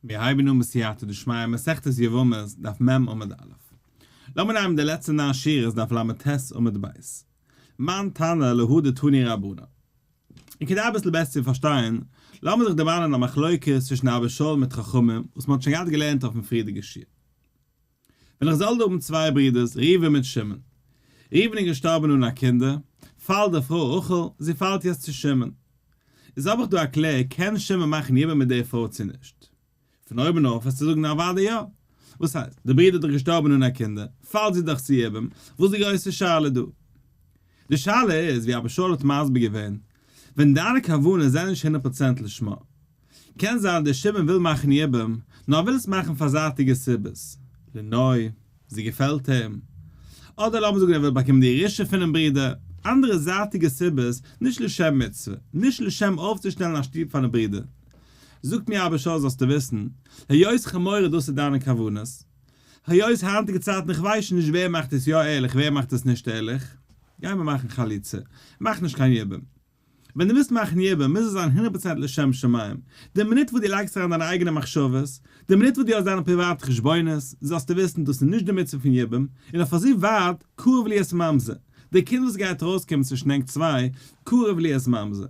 מיר הייבן אן בסייעתא דשמיא מסכת יבמות דף מ' עמוד א'. לאמיר נעמען די לעצטע ניין שורות דף ל"ט עמוד ב'. מאן תנא להא דתנו רבנן. און כדי אביסל בעסער צו פארשטיין, לאמיר זיך דערמאנען א מחלוקת צווישן אבא שאול מיט חכמים וואס מען האט שוין געהאט געלערנט אויפן פריערדיגע שיעור. ווען איך זאל דא האבן צוויי ברידערס ראובן מיט שמעון. ראובן איז געשטארבן אן א קינדער, פאלט די פרוי רחל, זי פאלט יעצט צו שמעון. איז האב איך דא א קלער, קען שמעון מאכן יבום מיט די פרוי צו נישט? פון אויבן אויף וועסטו זאגן אוודאי יא. וואס הייסט? די ברודער איז דאך געשטארבן אן א קינדער, פאלט זי דאך צו יבום, וואס איז די גרויסע שאלה דא? די שאלה איז, ווי אבא שאול האט מסביר געווען, ווען דיינע כוונות זענען נישט הונדערט פראצענט לשמה, קען זיין דער שמעון וויל מאכן יבום, נאר ער וויל עס מאכן פאר זייטיגע סיבות, לנוי, זי געפעלט אים, אדער לאמיר זאגן ער וויל באקומען די ירושה פונעם ברודער, אנדערע זייטיגע סיבות, נישט לשם מצוה, נישט לשם אויפצושטעלן א שטוב פארן ברודער. זאגט מיר אבא שאול זאלסטו וויסן, היות כ'האב מורא דאס איז דיינע כוונות, היות היינטיגע צייטן איך ווייס שוין נישט ווער מאכט עס יא ערליך ווער מאכט עס נישט ערליך, גיי מיר מאכן חליצה, מאך נישט קיין יבום. ווען דו ווילסט מאכן יבום מוז עס זיין הונדערט פראצענט לשם שמים, די מינוט וואס דו לייגסט אריין דיינע אייגענע מחשבות, די מינוט וואס דו האסט דיינע פריוואטע חשבונות, זאלסטו וויסן דאס איז נישט די מצוה פון יבום, און אויף אזוי ווייט, קרוב להיות ממזר, די קינד וואס גייט ארויסקומען צווישן ענק צוויי, קרוב להיות ממזר.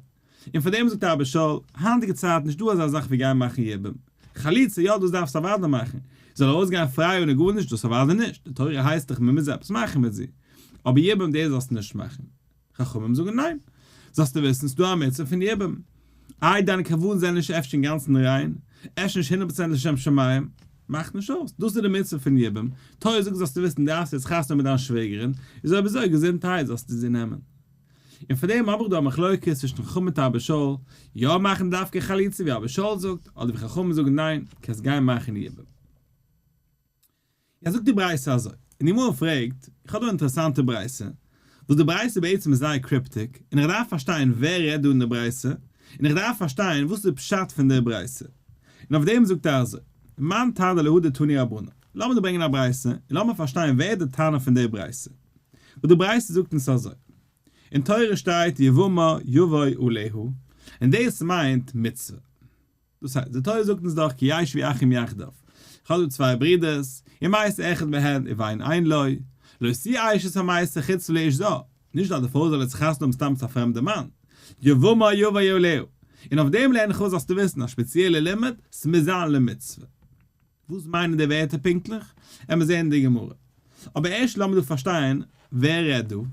און פאר דעם זאגט אבא שאול, היינטיגע צייט נישט דא אזא זאך ווי גיין מאכן יבום. חליצה יא דאס דארפסטו אוודאי מאכן. זי זאל ארויסגיין פריי אנע גארנישט דאס אוודאי נישט, די תורה הייסט דאך מען מוז עפעס מאכן מיט זי. אבער יבום דאס זאלסטו נישט מאכן. חכמים זאגן ניין. זאלסטו וויסן ס'דא א מצוה פון יבום. איי דיינע כוונות זענען נישט אפשר אינגאנצן ריין, אפשר נישט הונדערט פראצענט לשם שמים, מאכט נישט אויס, דאס איז די מצוה פון יבום, תורה זאגט זאלסטו וויסן דארפסט יעצט חתונה מיט דיין שוועגערין, איז אויב אזוי געזונטהייט זאלסטו זי נעמען. און פאר דעם האב איך דא א מחלוקת צווישן חכמים מיט אבא שאול, יא מאכן דווקא חליצה ווי אבא שאול זאגט, אדער ווי חכמים זאגן ניין, קענסט גיין מאכן יבום. יעצט זאגט די ברייתא אזוי, און די גמרא פרעגט, איך האב דא א אינטערעסאנטע ברייתא, וואס די ברייתא בעצם איז זייער cryptic, און איך דארף פארשטיין ווער רעדט דא אין די ברייתא, און איך דארף פארשטיין וואס איז די פשט פון די ברייתא. און אויף דעם זאגט ער אזוי, מאן תנא להא דתנו רבנן, לאמיר דא ברענגען א ברייתא, און לאמיר פארשטיין ווער איז די תנא פון די ברייתא. וואס די ברייתא זאגט אונז אזוי, אין תורה שטייט יבמה יבוא עליה, און דאס מיינט מצוה. דאס הייסט, די תורה זאגט אונז דאך כי ישבו אחים יחדיו, איך האב דא צוויי ברידערס, ומת אחד מהן ובן אין לו, לא תהיה אשת המת החוצה לאיש זר, נישט אז די פרוי זאל יעצט חתונה האבן סתם צו א פרעמדע מאן, יבמה יבוא עליה, און אויף דעם לערן איך אויס זאלסטו וויסן א שפעציעלע לימוד, ס'מוז זיין למצוה. וואס מיינען די ווערטער פונקטליך? עמער זעהן אין די גמרא. אבער ערשט לאמיר דא פארשטיין ווער רעדט דא, און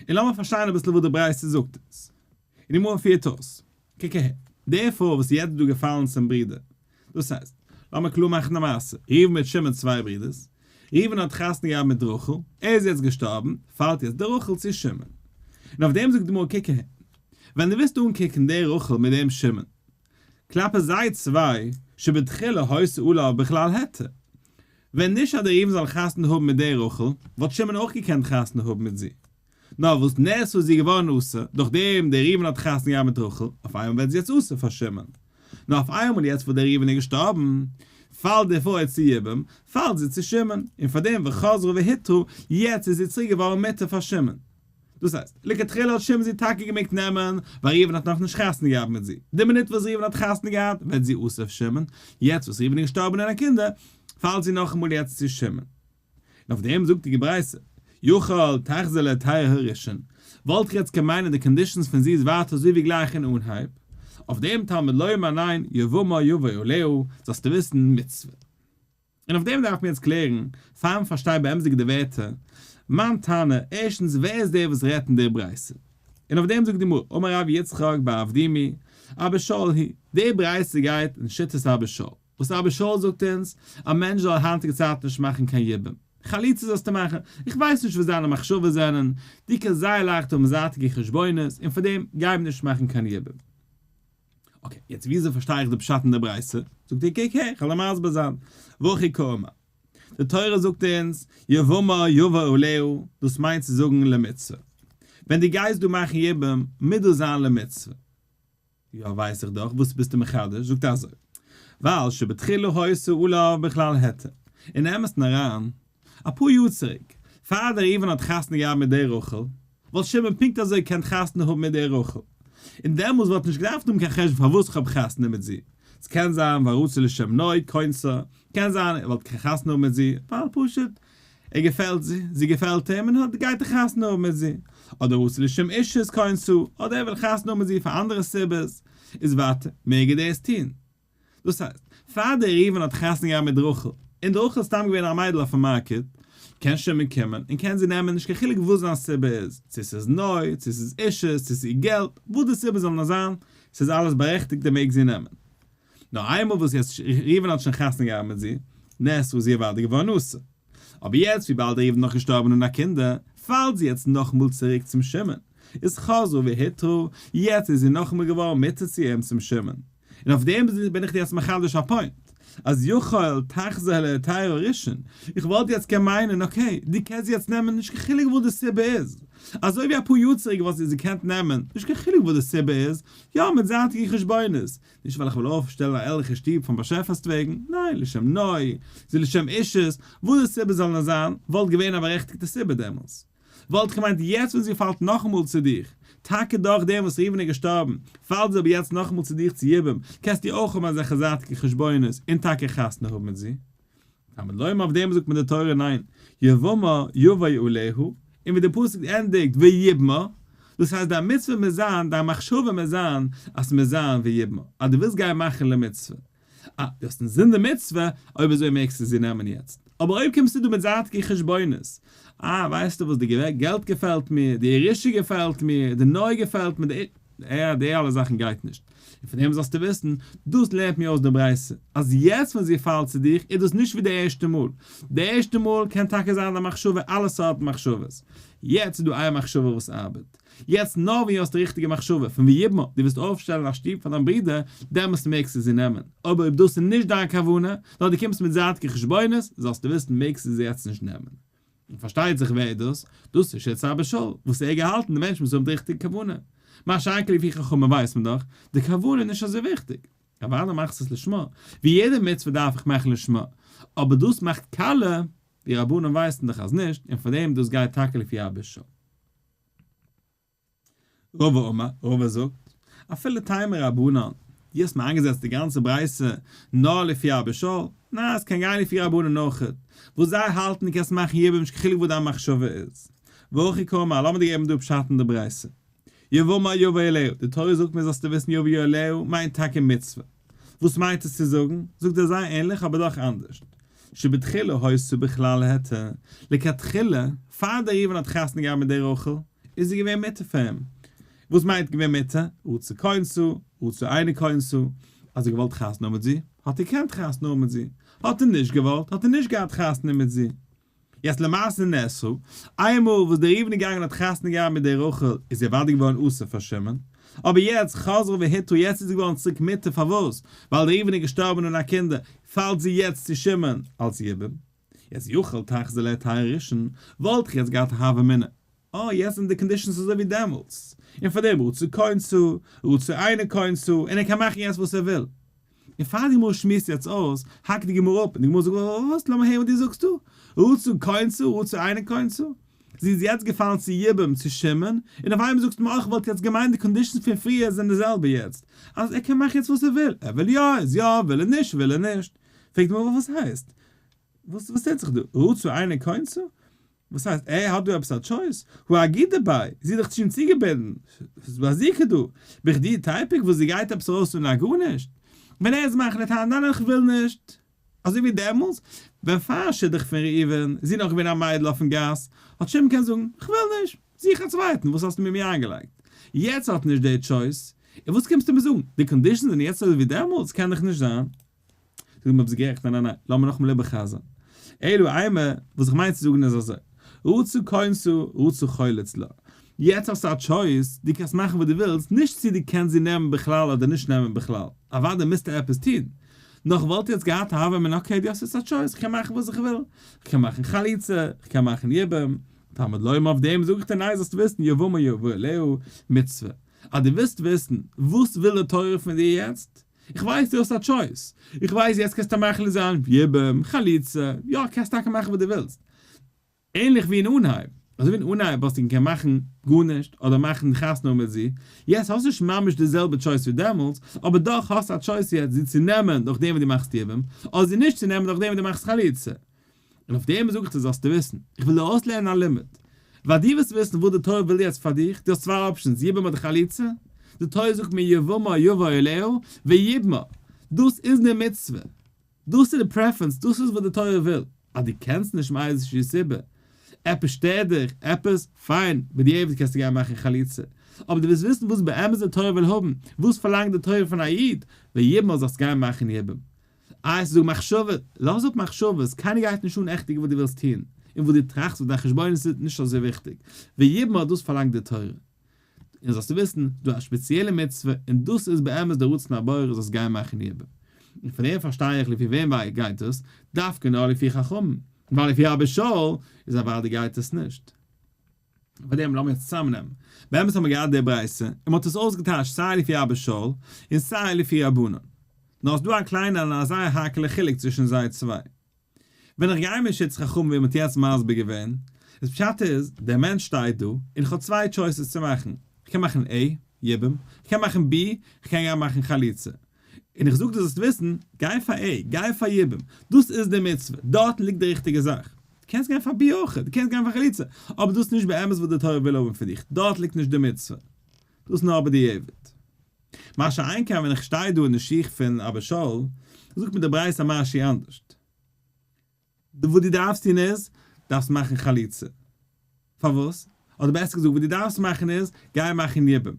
לאמיר פארשטיין אביסל וואס די ברייתא זאגט אונז. און די גמרא פירט אויס, קוק אהער, די פרוי וואס איז יעצט דא געפאלן צום ברודער, דאס הייסט, לאמיר קלאר מאכן די מעשה, ראובן מיט שמעון צוויי ברודערס, ראובן האט חתונה געהאט מיט רחל, ער איז יעצט געשטארבן, פאלט יעצט די רחל צו שמעון. און אויף דעם זאגט די גמרא, קוק אהער, ווען דו ווילסט אנקוקן די רחל מיט דעם שמעון, כלפי זיי צוויי, שבתחילה היתה עליו בכלל היתר. ווען נישט אז דער ראובן זאל חתונה האבן מיט דער רחל, וואלט שמעון אויך געקענט חתונה האבן מיט זי. נאר וואס נאסרה איז זי געווארן אסור, דורך דעם דער ראובן האט חתונה געהאט מיט רחל, אויף איינמאל ווערט זי יעצט אסור פאר שמעון. נאר אויף איינמאל יעצט וואס דער ראובן איז געשטארבן, פאלט די פרוי צו יבום, פאלט זי צו שמעון, און פאר דעם וחזרה והותרה, יעצט איז זי צוריק געווארן מותר פאר שמעון. דאס הייסט, לכתחילה האט שמעון זי טאקע געמעגט נעמען, ווייל ראובן האט נאכנישט חתונה געהאט מיט זי. די מינוט וואס ראובן האט חתונה געהאט, ווערט זי אסור אויף שמעון, יעצט וואס ראובן איז געשטארבן אן א קינדער, פאלט זי נאכאמאל יעצט צו שמעון. און אויף דעם זאגט די ברייתא, יכול תחזור להיתרה הראשון, וואלט איך יעצט קען מיינען די conditions פון זי איז ווייטער אזוי ווי גלייך אין אנהייב, אויף דעם תלמוד לומר ניין, יבמה יבוא עליה, זאלסטו וויסן מצוה. און אויף דעם דארף מען יעצט קלערן, פאר מען פארשטייט באמת'דיג די ווערטער, מאן תנא, ערשטנס ווער איז דער וואס רעדט אין דער ברייתא? און אויף דעם זאגט די גמרא, אמר רב יצחק בר אבדימי, אבא שאול היא, די ברייתא גייט אין שיטת אבא שאול, וואס אבא שאול זאגט אונז, א מענטש זאל היינטיגע צייטן נישט מאכן קיין יבום, חליצה זאלסטו מאכן, איך ווייס נישט וואס דיינע מחשבות זענען, דו קענסט זייער לייכט האבן זייטיגע חשבונות, און פאר דעם גיי מיר נישט מאכן קיין יבום. okay, יעצט וויאזוי פארשטיי איך די פשט אין די ברייתא? זאגט ער, קוק הער, כ'וועל דיר מסביר זיין. והכי קאמר. די תורה זאגט אונז, יבמה יבא עליה, דאס מיינט צו זאגן למצוה. ווען דו גייסט דא מאכן יבום, מוז דאס זיין למצוה. יא ווייס איך דאך, וואס ביסטו מחדש? זאגט ער אזוי, ווייל שבתחילה היתה עליו בכלל היתר. אין אמת'ן אריין, אפאר יאר צוריק, פאר דער ראובן האט חתונה געהאט מיט דער רחל, וואלט שמעון פונקט אזוי געקענט חתונה האבן מיט דער רחל. און דעמאלס וואלט נישט געדארפט האבן קיין חשבון פארוואס איך האב חתונה מיט זי. ס'קען זיין ווייל רצה לשם נוי כונסה, קען זיין ער וואלט חתונה האבן מיט זי, ווייל פשוט ער געפעלט זי, זי געפעלט אים און האט גייט ער חתונה האבן מיט זי, אדער רצה לשם אישות כונסה, אדער ער וויל חתונה האבן מיט זי פאר אנדערע סיבות, איז ווייטער מעג ער דאס טון. דאס הייסט, פאר דער ראובן האט חתונה געהאט מיט רחל, און רחל איז סתם געווען א מיידל אויפן market, קען שמעון קומען און קען זי נעמען נישט קיין חילוק וואס זיין סיבה איז, צו ס'איז נוי, צו ס'איז אישות, צו ס'איז געלט, וואס די סיבה זאל נאר זיין, ס'איז אלעס בארעכטיגט ער מעג זי נעמען. נאר איינמאל וואס יעצט ראובן האט שוין חתונה געהאט מיט זי, נאסרה איז זי אוודאי געווארן אסור. אבער יעצט וויבאלד ראובן איז נאך געשטארבן אן א קינדער, פאלט זי יעצט נאכאמאל צוריק צום שמעון. איז חזרה והותרה, יעצט איז זי נאכאמאל געווארן מותר צו אים צום שמעון. און אויף דעם בין איך דיר יעצט מחדש א point, אז יכול תחזור להיתרה ראשון, איך וואלט יעצט קען מיינען okay, דו קענסט זי יעצט נעמען נישט קיין חילוק וואס די סיבה איז, אזוי ווי אפאר יאר צוריק וואלסטו זי געקענט נעמען, נישט קיין חילוק וואס די סיבה איז, יא מיט זייטיגע חשבונות, נישט ווייל איך וויל אויפשטעלן א ערליכע שטוב פארן באשעפער'ס וועגן, ניין, לשם נוי, זי לשם אישות, וואס די סיבה זאל נאר זיין, וואלט געווען א בארעכטיגטע סיבה דעמאלס. וואלט איך געמיינט יעצט ווען זי פאלט נאכאמאל צו דיך, טאקע דורך דעם וואס ראובן איז געשטארבן, פאלט זי אבער יעצט נאכאמאל צו דיך צו יבום, קענסטו אויך האבן אזעלכע זייטיגע חשבונות און טאקע חתונה האבן מיט זי. תלמוד לומר אויף דעם זאגט מיר די תורה ניין, יבמה יבוא עליה, און ווי די פסוק ענדיגט ויבמה, דאס הייסט דיין מצוה מוז זיין, דיין מחשבה מוז זיין, אז ס'מוז זיין ויבמה, אז דו ווילסט גיין מאכן למצוה. אה, דו האסט אינזין די מצוה, אויב אזוי מעגסטו זי נעמען יעצט. אבער אויב קומסטו דא מיט זייטיגע חשבונות, אה, ווייסטו וואס, די געלט געפעלט מיר, די ירושה געפעלט מיר, די נוי געפעלט מיר, די, אה, די אלע זאכן גייט נישט. און פון דעם זאלסטו וויסן, דאס לערנט מיר אויס די ברייתא, אז יעצט ווען זי פאלט צו דיך איז דאס נישט ווי די ערשטע מאל. די ערשטע מאל קען טאקע זיין די מחשבה אלע סארטן מחשבות. יעצט איז דא איין מחשבה וואס ארבעט. יעצט נאר ווען דו האסט די ריכטיגע מחשבה פון ויבמה, דו ווילסט אויפשטעלן א שטוב פאר דיין ברודער, דעמאלסט מעגסטו זי נעמען. אבער אויב דאס איז נישט דיין כוונה, נאר דו קומסט מיט זייטיגע חשבונות, זאלסטו וויסן מעגסטו זי יעצט נישט נעמען. און פארשטייט זיך ווער איז דאס? דאס איז שיטת אבא שאול, וואס ער געהאלטן די מענטש מוז האבן די ריכטיגע כוונה. מה שאין כן לפי חכמים ווייסט מען דאך, די כוונה איז נישט אזוי וויכטיג. אוודאי מאכסט עס לשמה, ווי יעדע מצוה דארף איך מאכן לשמה, אבער דאס מאכט קאלע, די רבנים ווייסן דאך אז נישט, און פארדעם דאס גייט טאקע לפי אבא שאול. רבא אמר, רבא זאגט, אפילו תימא רבנן, דו האסט מיר איינגעזעצט די גאנצע ברייתא נאר לפי אבא שאול, ניין עס קען גיין לפי רבנן אויכעט, וואס זיי האלטן דו קענסט מאכן יבום נישט קיין חילוק וואס דיין מחשבה איז. והכי קאמר, לאמיר דיר געבן דא פשט אין די ברייתא. יבמה יבא עליה, די תורה זאגט מיר זאלסטו וויסן יבא עליה מיינט טאקע מצוה. וואס מיינט עס צו זאגן? זאגט ער זייער ענליך אבער דאך אנדערש. שבתחילה היתה בכלל היתר, לכתחילה, פאר דער ראובן האט חתונה געהאט מיט דער רחל, איז זי געווען מותר פאר אים. וואס מיינט געווען מותר? רצה כונסה, רצה אינו כונסה. אז ער געוואלט חתונה האבן מיט זי, האט ער געקענט חתונה האבן מיט זי. האט ער נישט געוואלט, האט ער נישט געהאט חתונה מיט זי. יעצט למעשה נאסרה, איינמאל וואס דער ראובן איז געגאנגען האט חתונה געהאט מיט דער רחל, איז זי אוודאי געווארן אסור פאר שמעון. אבער יעצט חזרה והותרה, יעצט איז זי געווארן צוריק מותר, פארוואס? ווייל דער ראובן איז געשטארבן אן א קינדער, פאלט זי יעצט צו שמעון אלס יבום. יעצט יכול תחזור להיתרה ראשון, וואלט איך יעצט געהאט א הוה אמינא, אה יעצט זענען די conditions אזוי ווי דעמאלטס, און פאר דעם רצה כונסה, רצה אינו כונסה, און ער קען מאכן יעצט וואס ער וויל. און פאר די גמרא שמועסט יעצט אויס, האקט די גמרא אפ, און די גמרא זאגט וואס? לאמיר הערן וואס דו זאגסט דא, רצה כונסה, רצה אינו כונסה. זי איז יעצט געפאלן צו יבום צו שמעון, און אויף איינמאל זאגסטו מיר אויך וואלט יעצט געמיינט די conditions פון פריער זענען די זעלבע יעצט, אז ער קען מאכן יעצט וואס ער וויל, ער וויל יא איז יא, וויל ער נישט וויל ער נישט. פרעגט די גמרא וואס הייסט? וואס וואס טוט זיך דא? רצה אינו כונסה? וואס הייסט ער האט דא עפעס א choice? הא אגידא ביה, זי איז דאך שוין צוגעבינדן, ס'איז דא א זיקה דא, בכדי תיפוק וואס זי גייט עפעס ארויס אן א גארנישט, ווען ער איז מחליט היינט ניין איך וויל נישט, אזוי ווי דעמאלס ווען פאר שידוך פון ראובן איז זי נאך געווען א מיידל אויפן גאס, האט שמעון געקענט זאגן איך וויל נישט, זוך א צווייטן, וואס האסטו מיר מיר איינגעלייגט? יעצט האט נישט די choice, און וואס קומסטו מיר זאגן, די conditions זענען יעצט אזוי ווי דעמאלס, קען דאך נישט זיין. זאג מיר ביסט גערעכט, ניין ניין ניין, לאמיר נאכאמאל איבער'חזר'ן. אלא אימא, וואס איך מיין צו זאגן איז אזוי, רצה כונסה, רצה חולץ לה. יעצט האסטו א choice, דו קענסט מאכן וואס דו ווילסט, נישט צו דו קענסט זי נעמען בכלל אדער נישט נעמען בכלל, אוודאי מוזטו עפעס טון. נאך וואלט יעצט געהאט א הוה אמינא okay דו האסט יעצט א choice, איך קען מאכן וואס איך וויל, איך קען מאכן חליצה, איך קען מאכן יבום, תלמוד לומר אויף דעם זאג איך דיר ניין זאלסטו וויסן יבמה יבא עליה מצוה. אז דו ווילסט וויסן וואס וויל די תורה פון דיר יעצט, איך ווייס דו האסט א choice, איך ווייס יעצט קענסטו מחליט זיין, יבום, חליצה, יא קענסט טאקע מאכן וואס דו ווילסט, ענליך ווי אין אנהייב. אזוי ווי אין אנהייב האסטו געקענט מאכן גארנישט אדער מאכן חתונה מיט זי, יעצט האסטו נישט ממש די זעלבע טשויס ווי דעמאלטס, אבער דאך האסטו א טשויס יעצט זי צו נעמען דורך דעם וואס דו מאכסט יבום, אדער זי נישט צו נעמען דורך דעם וואס דו מאכסט חליצה. און אויף דעם זאג איך דיר זאלסטו וויסן, איך וויל דיר אויסלערנען א לימוד, ווייל דו ווילסט וויסן וואס די תורה וויל יעצט פאר דיך, דו האסט צוויי options, יבום אדער חליצה, די תורה זאגט מיר יבמה יבא אליה ויבמה, דאס איז די מצוה, דאס איז די preference, דאס איז וואס די תורה וויל, אז דו קענסט נישט מאיזושהי סיבה, עפעס שטערט דיך, עפעס, פיין, בדיעבד קענסטו גיין מאכן חליצה, אבער דו ווילסט וויסן וואס באמת די תורה וויל האבן, וואס פארלאנגט די תורה פון א איד, ויבמה זאלסט גיין מאכן יבום. איי ס'איז דא מחשבות, לאז אפ מחשבות, קיינער גייט נישט אן עכטיג וואס דו ווילסט טון, און וואס דו טראכסט וואס דיין חשבונות איז נישט אזוי וויכטיג, ויבמה דאס פארלאנגט די תורה. און זאלסטו וויסן, ס'דא א שפעציעלע מצוה, און דאס איז באמת די רצון הבורא זאלסט גיין מאכן יבום. און פון דעם פארשטיי איך לפי וועם גייט עס, דווקא נאר לפי חכמים, ווייל לפי אבא שאול איז אוודאי גייט עס נישט. פאר דעם לאמיר יעצט צוזאמנעמען. באמת האבן מיר געהאט די ברייתא, און מ'האט עס אויסגעטייטשט סיי לפי אבא שאול, און סיי לפי רבנן. נאר ס'דא א קליינע און א זייער האקעלע חילוק צווישן זיי צוויי. ווען איך גיי מיט שיטת חכמים ווי מ'האט יעצט מסביר געווען, איז פשט איז, דער מענטש שטייט דא, און איך האב צוויי choices צו מאכן, איך קען מאכן A, יבום, איך קען מאכן B, איך קען גיין מאכן חליצה. און איך זאג דיר זאלסט וויסן, גיי פאר A, גיי פאר יבום, דאס איז די מצוה, דארטן ליגט די ריכטיגע זאך. דו קענסט גיין פאר B אויך, דו קענסט גיין פאר חליצה, אבער דאס איז נישט באמת וואס די תורה וויל האבן פון דיך, דארט ליגט נישט די מצוה. דאס איז נאר בדיעבד. מה שאין כן ווען איך שטיי דא אין די שיך פון אבא שאול, זאגט מיר די ברייתא משהו אנדערשט. וואס דו דארפסט טון איז, דארפסט מאכן חליצה. פארוואס? אדער בעסער געזאגט, וואס דו דארפסט מאכן איז, גיי מאכן יבום.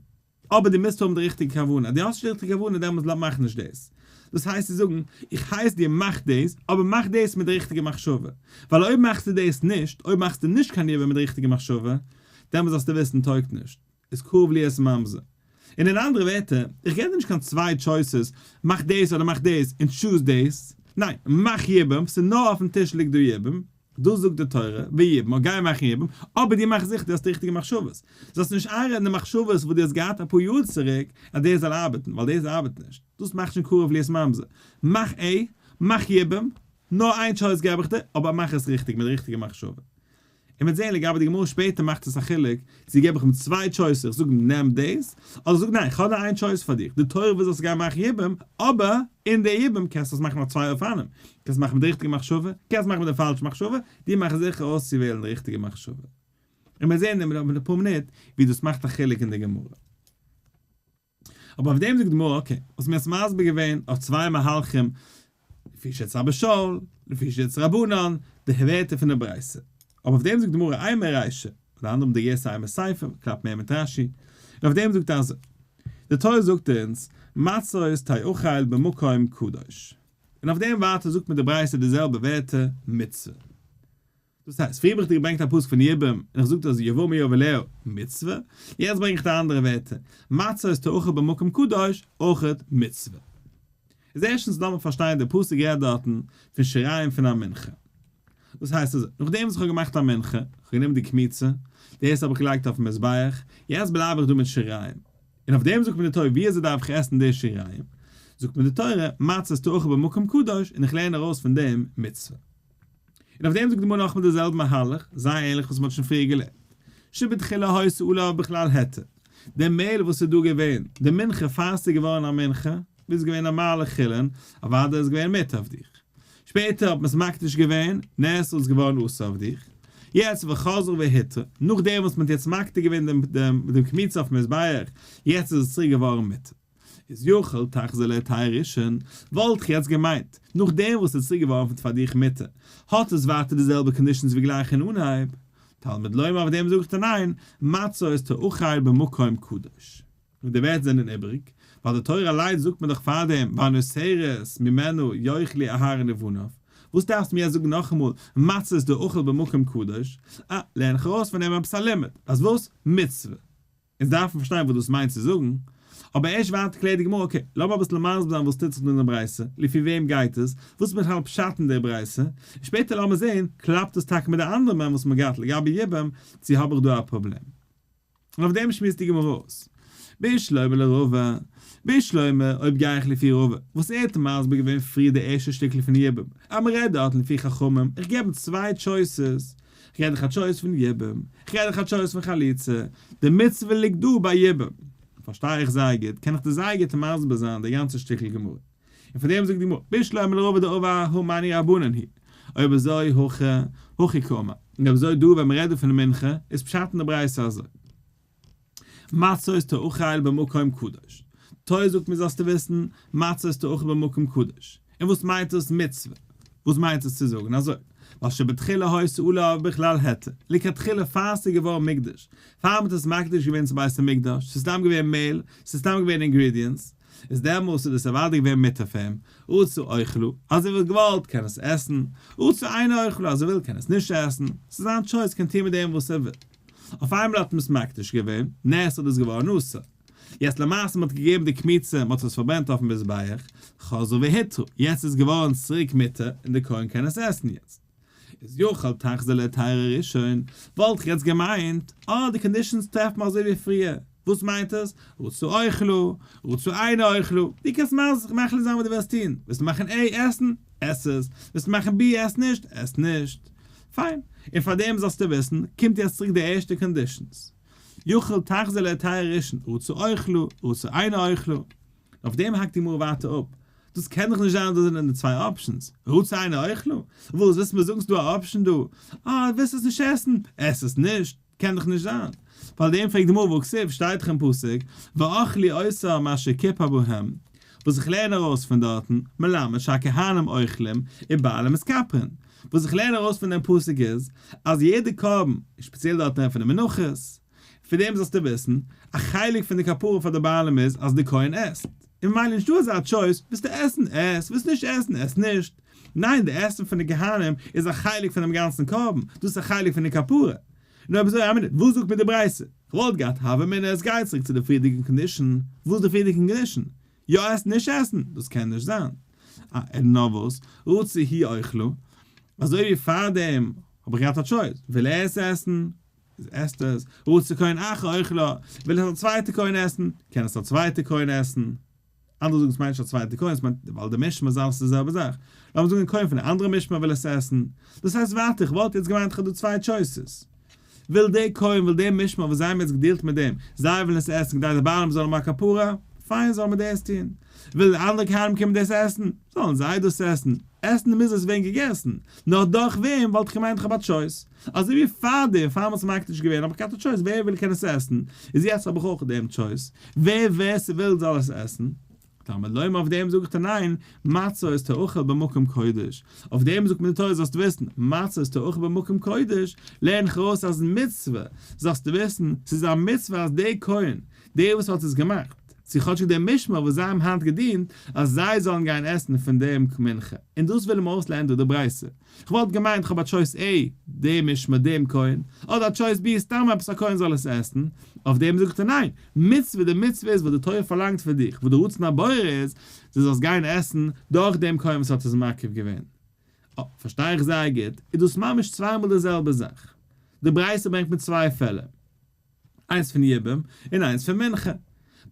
אבער דו מוזט האבן די ריכטיגע כוונה. אז דו האסט נישט די ריכטיגע כוונה, דעמאלטס מאך נישט דאס. דאס הייסט צו זאגן, איך הייס דיר מאך דאס, אבער מאך דאס מיט די ריכטיגע מחשבה. ווייל אויב מאכסטו דאס נישט, אויב מאכסטו נישט קיין יבום מיט די ריכטיגע מחשבה, דעמאלטס זאלסטו וויסן טויגט נישט. איז קרוב להיות ממזר. און אין אנדערע ווערטער, איך געב דיר נישט קיין צוויי choices, מאך דאס אדער מאך דאס, און choose דאס. ניין, מאך יבום, ס'איז נאר אויפן טיש ליגט דא יבום, דאס זאגט די תורה, ויבמה, גיי מאכן יבום, אבער דו מאך זיכער דו האסט די ריכטיגע מחשבות. זאלסט נישט איינרעדן די מחשבות וואס דו האסט געהאט אפאר יאר צוריק אז דאס זאל ארבעטן, ווייל דאס ארבעט נישט. דאס מאכט שוין קרוב להיות ממזר. מאך A, מאך יבום, נאר איין choice געב איך דיר, אבער מאך עס ריכטיג מיט די ריכטיגע מחשבה. און מ'וועט זעהן לגבי די גמרא שפעטער מאכט עס א חילוק צו געב איך אים צוויי choices איך זאג אים נעם דאס, אדער זאג ניין איך האב נאר איין choice פאר דיך, די תורה וויל זאלסט גיין מאכן יבום, אבער אין די יבום קענסטו עס מאכן אויף צוויי אופנים, קענסט מאכן מיט די ריכטיגע מחשבה, קענסט מאכן מיט די פאלשע מחשבה, דו מאך זיכער אויסצואוועלן די ריכטיגע מחשבה. און מ'וועט זעהן אין אפאר מינוט ווי דאס מאכט א חילוק אין די גמרא. אבער אויף דעם זאגט די גמרא, okay, האסט מיר יעצט מסביר געווען אויף צוויי מהלכים, לפי שיטת אבא שאול, לפי שיטת רבנן, די ווערטער פון די ברייתא. אבער אויף דעם זאגט די גמרא אימא רישא, אדער אנדערע האבן די גירסא אימא סיפא, קלאפט מער מיט רש"י. און אויף דעם זאגט ער אזוי, די תורה זאגט אונז, מצות תאכל במקום קדוש. און אויף דעם ווייטער זאגט מיר די ברייתא די זעלבע ווערטער, מצוה. דאס הייסט, פריער האב איך דיר געברענגט א פסוק פון יבום, און איך זאג דיר אז יבמה יבא אליה מצוה, יעצט ברענג איך דיר אנדערע ווערטער, מצות תאכל במקום קדוש, אויכעט מצוה. איז ערשטנס לאמיר פארשטיין די פסוק רעדט דארטן פון שיריים פון א מנחה. דאס הייסט אזוי, נאכדעם וואס איך האב געמאכט א מנחה, איך האב גענומען די קמיצה, דאס האב איך געלייגט אויפן מזבח, יעצט בלייב איך דא מיט שיריים. און אויף דעם זאגט מיר די תורה ווי אזוי דארף איך עסן די שיריים? זאגט מיר די תורה, מצות תאכל במקום קדוש, און איך לערן ארויס פון דעם מצוה. און אויף דעם זאגט די גמרא נאכאמאל די זעלבע מהלך, זייער ענליך וואס מען האט שוין פריער געלערנט, שבתחילה היתה עליו בכלל היתר, די מעהל וואס איז דא געווען, די מנחה פאר ס'איז געווארן א מנחה, ווי איז געווען נארמאלע חולין, אוודאי איז געווען מותר אויף דיך. שפעטער האט מען עס מקדיש געווען, נאסרה איז געווארן אסור אויף דיך. יעצט וחזרה והותרה, נאכדעם וואס מען האט יעצט מקטיר געווען דעם דעם קמיצה אויפן מזבח, יעצט איז עס צוריק געווארן מותר. איז יכול תחזור להיתר הראשון, וואלט איך יעצט געמיינט, נאכדעם וואס ס'איז צוריק געווארן פאר דיך מותר, האט עס ווייטער די זעלבע conditions ווי גלייך אין אנהייב. תלמוד לומר אויף דעם זאגט ער ניין, מצות תאכל במקום קדוש. און די ווערטער זענען איבריג, ווייל די תורה אליינס זאגט מיר דאך פארדעם והנותרת ממנה יאכלו אהרן ובניו, וואס דארפסטו מיר יעצט זאגן נאכאמאל מצות תאכל במקום קדוש, אה, לערן איך ארויס פון דעם עפעס א לימוד, אז וואס? מצוה. אונז דארפן פארשטיין וואס דאס מיינט צו זאגן, אבער ערשט ווייטער קלערט די גמרא, okay, לאמיר אביסל מסביר זיין וואס טוט זיך דא אין די ברייתא, לפי וועם גייט עס, וואס איז בכלל פשט אין די ברייתא, און שפעטער לאמיר זען, קלאפט עס טאקע מיט די אנדערע מימרא וואס מען געהאט לגבי יבום, צו האב איך דא א פראבלעם. און אויף דעם שמועסט די גמרא אויס. בשלמא לרבא, בשלמא אויב גיי איך לפי רבא, וואס ער האט מסביר געווען פריער די ערשטע שטיקל פון יבום, אז מען רעדט דארטן לפי חכמים, איך געב אים צוויי choices, כ'געב דיך א טשויס פון יבום, כ'געב דיך א טשויס פון חליצה, די מצוה ליגט דא ביי יבום. פארשטיי איך זייער גוט, קען איך דיר זייער גוט מסביר זיין די גאנצע שטיקל גמרא. און פאר דעם זאגט די גמרא, בשלמא לרבא דעבר הא מני רבנן היא, אויב אזוי הכא הכי קאמר, און אויב אזוי דא ווען מ'רעדט דא פון מנחה, איז פשט אין די ברייתא אזוי. מצות תאכל במקום קדוש. תורה זאגט מיר זאלסטו וויסן, מצות תאכל במקום קדוש. און וואס מיינט דאס מצוה? וואס מיינט עס צו זאגן אזוי? ווייל שבתחילה היתה עליו בכלל היתר, לכתחילה פאר ס'איז געווארן מוקדש, פאר מ'האט עס מקדיש געווען צום בית המקדש, ס'איז סתם געווען מעהל, ס'איז סתם געווען ingredients, איז דעמאלס איז דאס אוודאי געווען מותר פאר אים, רצה אוכלה, אז ער וואלט געוואלט קען עס עסן, רצה אינו אוכלה, אז ער וויל קען עס נישט עסן, ס'איז זיין טשויס קען טון מיט דעם וואס ער וויל. אויף איינמאל האט מען עס מקדיש געווען, נאסר איז דאס געווארן אסור. יעצט למעשה מען האט געגעבן די קמיצה, מען האט עס פארברענט אויפן מזבח, חזרה והותרה, יעצט איז געווארן צוריק מותר און די כהן קען עס עסן יעצט. איז יכול תחזור להיתרה ראשון, וואלט איך יעצט געמיינט, אה די conditions טרעפט מען אזוי ווי פריער, וואס מיינט עס? רצה אוכלה, רצה אינו אוכלה, דו קענסט מחליט זיין וואס דו ווילסט טון, ווילסט מאכן A עסן, עס עס, ווילסט מאכן B עס נישט, עס נישט. פיין. און פאר דעם זאלסטו וויסן, קומט יעצט צוריק די ערשטע conditions. יכול תחזור להיתרה ראשון, רצה אוכלה, רצה אינו אוכלה. אויף דעם האקט די גמרא ווייטער אפ. דאס קען דאך נישט זיין אז דאס זענען די צוויי options. רצה אינו אוכלה? וואס, ווילסט מיר זאגן ס'דא א option דא? אה, ווילסט עס נישט עסן? עס עס נישט. קען דאך נישט זיין. פאר דעם פרעגט די גמרא והכתיב שטייט דאך אין פסוק ואכלו אותם אשר כיפר בהם, וואס איך לערן ארויס פון דארטן, מלמד שהכהנים אוכלים ובעלים מתכפרין, וואס איך לערן ארויס פון דעם פסוק איז, אז יעדע קרבן, און שפעציעל דארטן רעדט פון די מנחות, פון דעם זאלסטו וויסן, א חלק פון די כפרה פאר די בעלים איז אז די כהן עסט, און ממילא נישטא אזא טשויס, ווילסטו עסן, עס, ווילסט נישט עסן, עס נישט. ניין, די עסן פון די כהנים איז א חלק פונעם גאנצן קרבן, דאס איז א חלק פון די כפרה. און אויב אזוי, א מינוט, וואס זאגט מיר די ברייתא? כ'וואלט געהאט הוה אמינא עס גייט צוריק צו די פריערדיגן condition, וואס איז די פריערדיגן condition? יא עסן נישט עסן? דאס קען נישט זיין. אה, נאר וואס, רצה הוא אוכלה, אזוי ווי פארדעם האב איך געהאט א טשויס, וויל ער עס עסן, איז עסט עס, רצה כהן אחר אוכלה, וויל עס א צווייטע כהן עסן, קען עס א צווייטע כהן עסן. אנדערע זאגן עס מיינט נישט א צווייטע כהן, עס מיינט ווייל די משמר איז אלעס די זעלבע זאך. לאמיר זאגן א כהן פון א אנדערע משמר וויל עס עסן. דאס הייסט ווייטער, איך וואלט יעצט געמיינט איך האב דא צוויי choices. וויל דער כהן, וויל דער משמר וואס זיי האבן יעצט געדילט מיט דעם, זיי ווילן עס עסן כדי די בעלים זאלן האבן א כפרה, פיין זאל מען דאס טון. וויל די אנדערע כהנים קומען דאס עסן, זאלן זיי דאס עסן. עסן מוז עס ווערן געגעסן. נאר דורך וועם וואלט איך געמיינט איך האב א טשויס. אזוי ווי פארדעם פאר מ'האט עס מקדיש געווען האב איך געהאט א טשויס ווער וויל קען עס עסן, איז יעצט האב איך אויך דעם טשויס, ווער ווער ס'וויל זאל עס עסן. תלמוד לומר אויף דעם זאג איך דיר ניין, מצות תאכל במקום קודש, אויף דעם זאגט מיר די תורה זאלסטו וויסן, מצות תאכל במקום קודש, לערן איך ארויס אז מצוה, זאלסטו וויסן, ס'איז א מצוה אז דער כהן, דער וואס האט עס געמאכט, צו כאטשיג דער משמר וואס זיי האבן היינט געדינט, אז זיי זאלן גיין עסן פון דעם מנחה, און דאס וויל אים אויסלערנען דא די ברייתא. כ'וואלט געמיינט כ'האב א טשויס A, דער משמר דעם כהן, אדער א טשויס B, סתם עפעס א כהן זאל עס עסן, אויף דעם זאגט ער ניין, מצוה די מצוה איז וואס די תורה פארלאנגט פון דיך, וואס די רצון הבורא איז, דו זאלסט גיין עסן דורך דעם כהן וואס האט עס מקריב געווען. אה, פארשטיי איך זייער גוט, איז דאס ממש צוויי מאל די זעלבע זאך. די ברייתא ברענגט מיר צוויי פעלער. איינס פון יבום און איינס פון מנחה.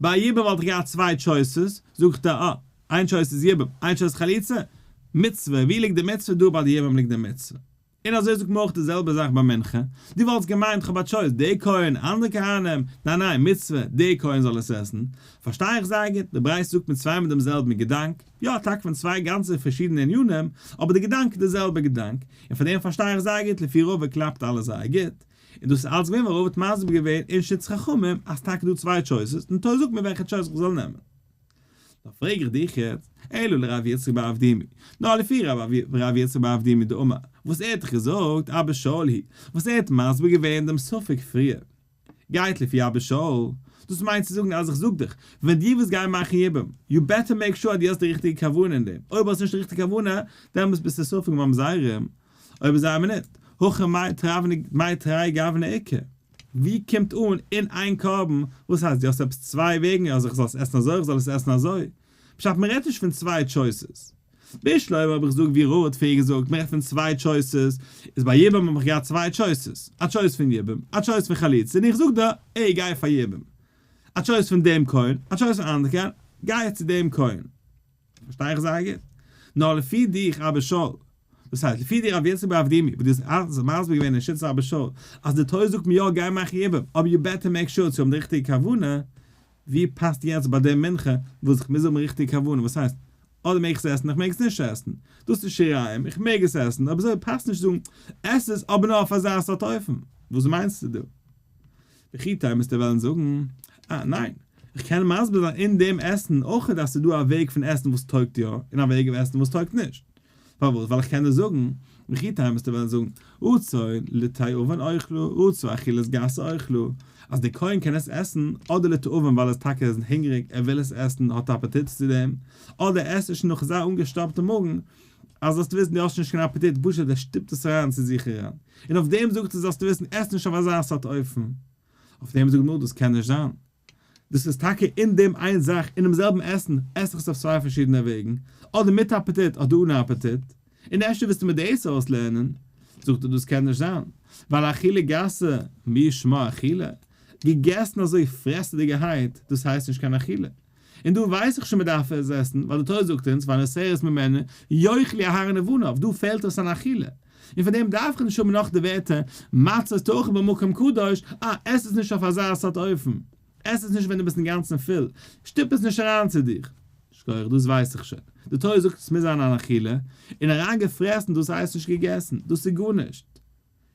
ביי יבום וואלט איך געהאט צוויי choices, זאגט ער אה, איין טשויס איז יבום, איין טשויס חליצה, מצוה, ווי ליגט די מצוה? דא ביי די יבום ליגט די מצוה. און אזוי זאגט מען אויך די זעלבע זאך ביי מנחה, דו וואלטסט געמיינט כ'האב א טשויס, די כהן, אנדערע כהנים, ניין ניין, מצוה, די כהן זאל עס עסן. פארשטיי איך זייער גוט, די ברייתא זאגט מיט צוויי מאל דעם זעלבן געדאנק, יא טאקע פון צוויי גאנצע פארשידענע ענינים, אבער די געדאנק איז די זעלבע געדאנק, און פאר דעם פארשטיי איך זייער גוט, לפי רבא קלאפט אלעס זייער גוט. און דאס איז אלץ געווען ווייל רבא האט מסביר געווען אין שיטת חכמים אז טאקע דא צוויי choices און תורה זאגט מיר וועלכע טשויס איך זאל נעמען. נאר פרעג איך דיך יעצט, אלא לרב יצחק בר אבדימי, נאר לפי רב יצחק בר אבדימי דאמר, וואס ער האט דאך געזאגט אבא שאול היא, וואס ער האט מסביר געווען דעם ספק פריער, גייט לפי אבא שאול, דאס מיינט צו זאגן אז איך זאג דיך, ווען דו ווילסט גיין מאכן יבום, you better make sure אז דו האסט די ריכטיגע כוונה אין דעם, אויב האסט נישט די ריכטיגע כוונה, דעמאלטס ביסטו ספק ממזרים, אויב איז א מינוט, הכא מאי תרווני מאי תרי גווני איכא? ווי קומט אן אין איין קרבן, וואס הייסט דו האסט עפעס צוויי וועגן אז איך זאל עס עסן אזוי איך זאל עס עסן אזוי? פשט מען רעדט נישט פון צוויי choices. בשלמא האב איך געזאגט ווי ר' האט פריער געזאגט מען רעדט פון צוויי choices, איז ביי יבום האב איך געהאט צוויי choices, א טשויס פון יבום, א טשויס פון חליצה, און איך זאג דיר, עי גיי פאר יבום. א טשויס פון דעם כהן, א טשויס פון אנדערע כהן, גיי צו דעם כהן. פארשטיי איך זייער גוט. נאר לפי דיך אבא שאול. דאס הייסט, לפי דיר רב יצחק בר אבדימי, וואס דו האסט מסביר געווען אין שיטת אבא שאול, אז די תורה זאגט מיר יא גיי מאך יבום, אבער you better make sure צו האבן די ריכטיגע כוונה, ווי פאסט יעצט ביי די מנחה וואס איך מוז האבן ריכטיגע כוונה, וואס הייסט, אדער מעג איך עס עסן איך מעג עס נישט עסן, דאס איז שיריים, איך מעג עס עסן, אבער אזוי פאסט נישט זאגן, עס עס אבער נאר אויף אזא סארט אופן, וואס מיינסטו דא? וכי תימא וועסטו וועלן זאגן, אה, ניין, איך קען מסביר זיין אין דעם עסן אויך אז ס'איז דא א וועג פון עסן וואס טויגט יא, און א וועג אוו עסן וואס טויגט נישט. פארוואס? ווייל איך קען דיר זאגן, וכי תימא וועסטו וועלן זאגן, רצון לתיאבון אוכלה, רצון אכילת גסה אוכלה, אז דער כהן קען עס עסן, אדער לתיאבון ווייל ער איז טאקע הונגעריג, ער וויל עס עסן, האט אפעטיט צו דעם, אדער ער עסט עס שוין נאך אזא אנגעשטאפטע מאגן, אז זאלסטו וויסן דו האסט נישט קיין אפעטיט, פשוט ער שטופט עס אריין צו זיך אריין. און אויף דעם זאגט ער זאלסטו וויסן עס נישט אויף אזא סארט אופן. אויף דעם זאגט גמרא דאס קען נישט זיין. דאס איז טאקע אין דעם איין זאך, אינעם זעלבן עסן, עס איך עס אויף צוויי פארשידענע וועגן, אדער מיט אפעטיט אדער אן אפעטיט. און אפשר ווילסטו מיר דאס אויסלערנען? זאגט ער דאס קען נישט זיין, ווייל אכילה גסה, מי שמה אכילה? געגעסן אזוי פרעסעדיגערהייט, דאס הייסט נישט קיין אכילה. און דא ווייס איך שוין מען דארף עס עסן, ווייל די תורה זאגט אונז והנותרת ממנה יאכלו אהרן ובניו, דא פעלט עס אן אכילה, און פאר דעם דארף איך נישט האבן נאך די ווערטער מצות תאכל במקום קדוש, אה, עס עס נישט אויף אזא סארט אופן, עס עס נישט ווען דו ביסט אינגאנצן פול, שטופ עס נישט אריין צו דיך. שכוח, דאס ווייס איך שוין. די תורה זאגט עס מוז זיין אן אכילה, און אריין געפרעסן דאס הייסט נישט געגעסן, דאס איז גארנישט.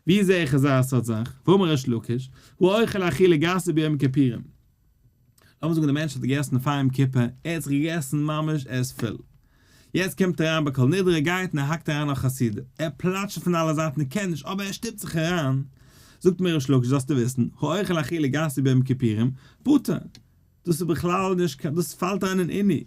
ווי זע איך אזא סארט זאך? ואמר ריש לקיש, האוכל אכילה גסה ביום כיפורים. לאמיר זאגן דער מענטש האט געגעסן פאר יום כיפור, ער האט זיך געגעסן ממש ער איז פול. יעצט קומט ער אריין ביי כל נדרי, גייט און ער האקט אריין נאך א סעודה. ער פלאטשט פון אלע זייטן ער קען נישט אבער ער שטופט זיך אריין. זאגט מיר ריש לקיש זאלסטו וויסן, האוכל אכילה גסה ביום כיפורים, פטור. דאס איז בכלל נישט קיין, דאס פאלט אריין אין עינוי,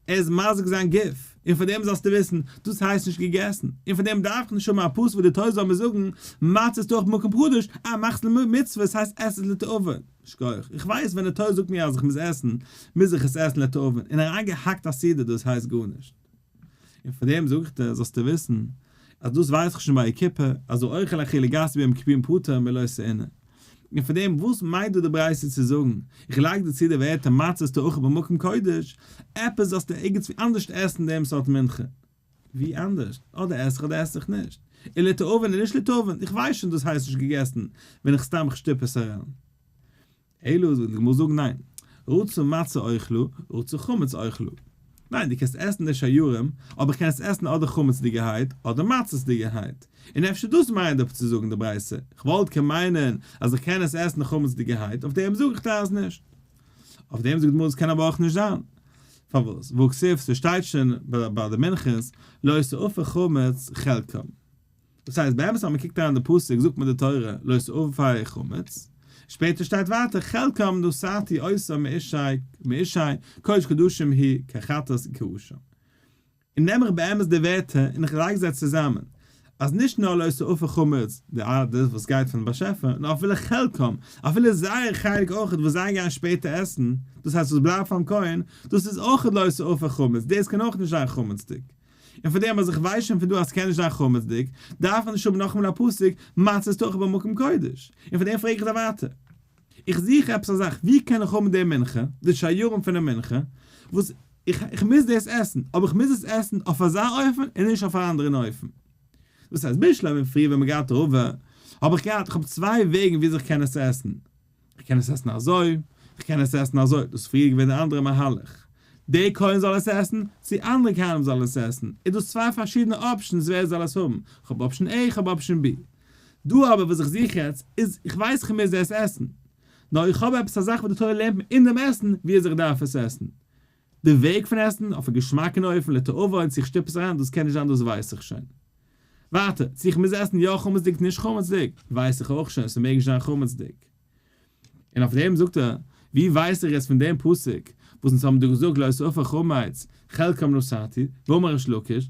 ער איז מזיק זיין גוף, און פאר דעם זאלסטו וויסן, דאס הייסט נישט געגעסן, און פאר דעם דארף איך נישט האבן א פסוק וואס די תורה זאל מיר זאגן, מצות תאכל במקום קדוש, אה, מאכסט למצוה, עס הייסט עס איז לתיאבון, שכוח, איך ווייס ווען די תורה זאגט מיר אז איך מוז עסן, מוז איך עס עסן לתיאבון, און אריינגעהאקט א סעודה דאס הייסט גארנישט. און פאר דעם זאג איך דיר, זאלסטו וויסן, אז דאס ווייס איך שוין ביי כיפור, אז האוכל אכילה גסה ביום כיפורים פטור מלא תעונה. און פאר דעם, וואס מיינט דא די ברייתא צו זאגן, איך לייג דיר צו די ווערטער מצות תאכל במקום קודש, עפעס זאלסטו ערגעץ ווי אנדערשט עסן דעם סארט מנחה. ווי אנדערשט? אדער עס איך אדער עס איך נישט. און לתיאבון און נישט לתיאבון, איך ווייס שוין דאס הייסט נישט געגעסן ווען איך סתם כ'שטופ עס אריין. אלא וועט די גמרא זאגן ניין, רצה מצה אוכלה, רצה חמץ אוכלה. ניין, דו קענסט עסן די שיירים, אבער איך קען עס עסן אדער חמצ'דיגערהייט אדער מצות'דיגערהייט. און אפשר דאס מיינט דא צו זאגן די ברייתא, כ'וואלט קען מיינען אז איך קען עס עסן חמצ'דיגערהייט, אויף דעם זאג איך דיר אז נישט. אויף דעם זאגט די גמרא עס קען אבער אויך נישט זיין. פארוואס? והכתיב, ס'שטייט שוין ביי די מנחות, לא תאפה חמץ חלקם. דאס הייסט באמת אז מען קוקט אריין די פסוק זאגט מיר די תורה לא תאפה חמץ, שפעטער שטייט ווייטער חלקם נתתי אותם מאשי מאשי קודש קדשים היא כחטאת וכאשם. און נעם איך באמת די ווערטער און איך לייג זיי צוזאמען, אז נישט נאר לא תאפה חמץ די דאס וואס גייט פון באשעפער, נאר אפילו חלקם, אפילו זייער חלק אויכעט וואס זיי גייען שפעטער עסן, דאס הייסט וואס בלייבט פארן כהן, דאס איז אויכעט לא תאפה חמץ, דאס קען אויך נישט זיין חמצ'דיג. און פאר דעם אז איך ווייס שוין פון דא אז ס'קען נישט זיין חמצ'דיג, דארף מען נישט האבן נאכאמאל א פסוק מצות תאכל במקום קודש. און פאר דעם פרעג איך דיר ווייטער. איך זוך עפעס א זאך, ווי קען איך האבן די מנחה, די שיירים פונעם מנחה, וואס איך איך מוז דאס עסן, אבער איך מוז עס עסן אויף אזא אופן און נישט אויף א אנדערן אופן. דאס הייסט בשלמא פריער ווען מ'געהאט רבא, האב איך געהאט, איך האב צוויי וועגן וויאזוי איך קען עס עסן. איך קען עס עסן אזוי, איך קען עס עסן אזוי, דאס איז פריער געווען די אנדערע מהלך. דער כהן זאל עס עסן, צו אנדערע כהנים זאלן עס עסן, איז דאס צוויי פארשידענע options ווער זאל עס האבן, איך האב option A איך האב option B. דא אבער וואס איך זוך יעצט איז, איך ווייס איך מוז עס עסן, נאר איך האב עפעס א זאך וואס די תורה לערנט מיר אין דעם עסן ווי אזוי איך דארף עס עסן. די וועג פון עסן, אויף א געשמאקן אופן, לתאווה, צו איך שטופ עס אריין, דאס קען נישט זיין דאס ווייס איך שוין. ווייטער, צו איך מוז עסן יא חמצ'דיג נישט חמצ'דיג, ווייס איך אויך שוין, ס'מעג נישט זיין חמצ'דיג. און אויף דעם זאגט ער, ווי ווייס איך יעצט פון דעם פסוק וואס אונז האבן דא געזאגט לא תאפה חמץ חלקם נתתי, ואמר ריש לקיש,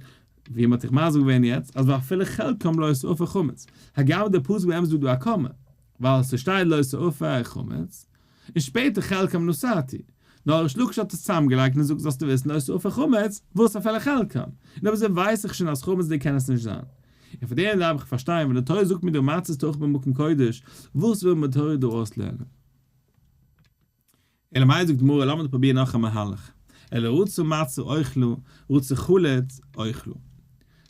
ווי מ'האט זיך מסביר געווען יעצט, אז ואפילו חלקם לא תאפה חמץ, הגם דער פסוק באמת איז דא דא א קאמע, ווייל ס'שטייט לא תאפה חמץ, און שפעטער חלקם נתתי. נאר ריש לקיש האט עס צוזאמגעלייגט און זאגט זאלסטו וויסן לא תאפה חמץ, וואס אפילו חלקם. און אויב אזוי ווייס איך שוין אז חמצ'דיג קען עס נישט זיין. און פאר דעם דארף איך פארשטיין ווען די תורה זאגט מיר דא מצות תאכל במקום קודש, וואס וויל מיר תורה דא אויסלערנען? אלא מאי זאגט די גמרא לאמיר פרובירן נאך א מהלך, אלא רצה מצה אוכלה, רצה חלץ אוכלה.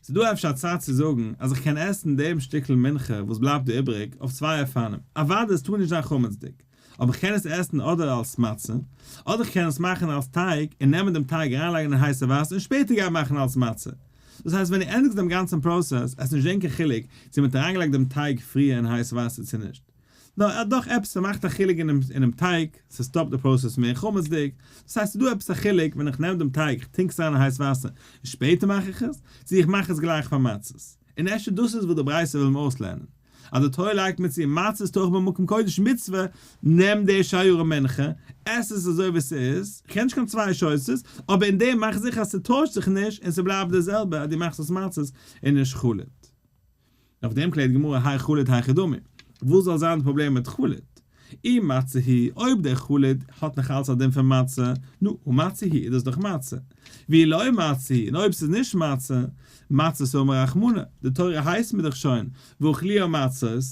ס'איז דא אפשר א צד צו זאגן אז איך קען עסן דעם שטיקל מנחה וואס בלייבט דא איבריג אויף צוויי אופנים, אוודאי עס טאר נישט זיין חמצ'דיג, אבער איך קען עס עסן אדער אלס מצה, אדער איך קען עס מאכן אלס טייג און נעמען דעם טייג אריינלייגן אין הייסע וואסער און שפעטער גיין מאכן אלס מצה. דאס הייסט ווען דו ענדיגסט דעם גאנצן פראסעס, עס איז נישט דען קיין חילוק צו מען האט אריינגעלייגט דעם טייג פריער אין הייס וואסער צו נישט. נאר דאך עפעס ס'מאכט א חילוק אינעם טייג, ס'סטאפט די פראסעס פון ווערן חמצ'דיג, דאס הייסט ס'איז דא עפעס א חילוק ווען איך נעם דעם טייג איך טונק עס אריין אין הייס וואסער און שפעטער מאך איך עס, צו איך מאך עס גלייך פאר מצות. און אפשר דאס איז וואס די ברייתא וויל מיר אויסלערנען, אז די תורה לייגט מיר צו מצות תאכל במקום קודש מצוה, נעם די שיירי מנחה, עס עס אזוי ווי ס'איז, כ'קען נישט קיין צוויי choices, אבער אין דעם מאך זיכער אז ס'טוישט זיך נישט און ס'בלייבט די זעלבע אז דו מאכסט עס מצות און נישט חלוט. אויף דעם קלערט די גמרא האי חלוט היכי דמי, וואס זאל זיין די פראבלעם מיט חלוט? אי מצה היא, אויב דער חלוט האט נאך אלץ א דין פון מצה, נו, הא מצה היא, איז דאס דאך מצה. ואי לא מצה היא, און אויב ס'איז נישט מצה, מצות אמר רחמנא, די תורה הייסט מיר דאך שוין, ואכלוהו מצות,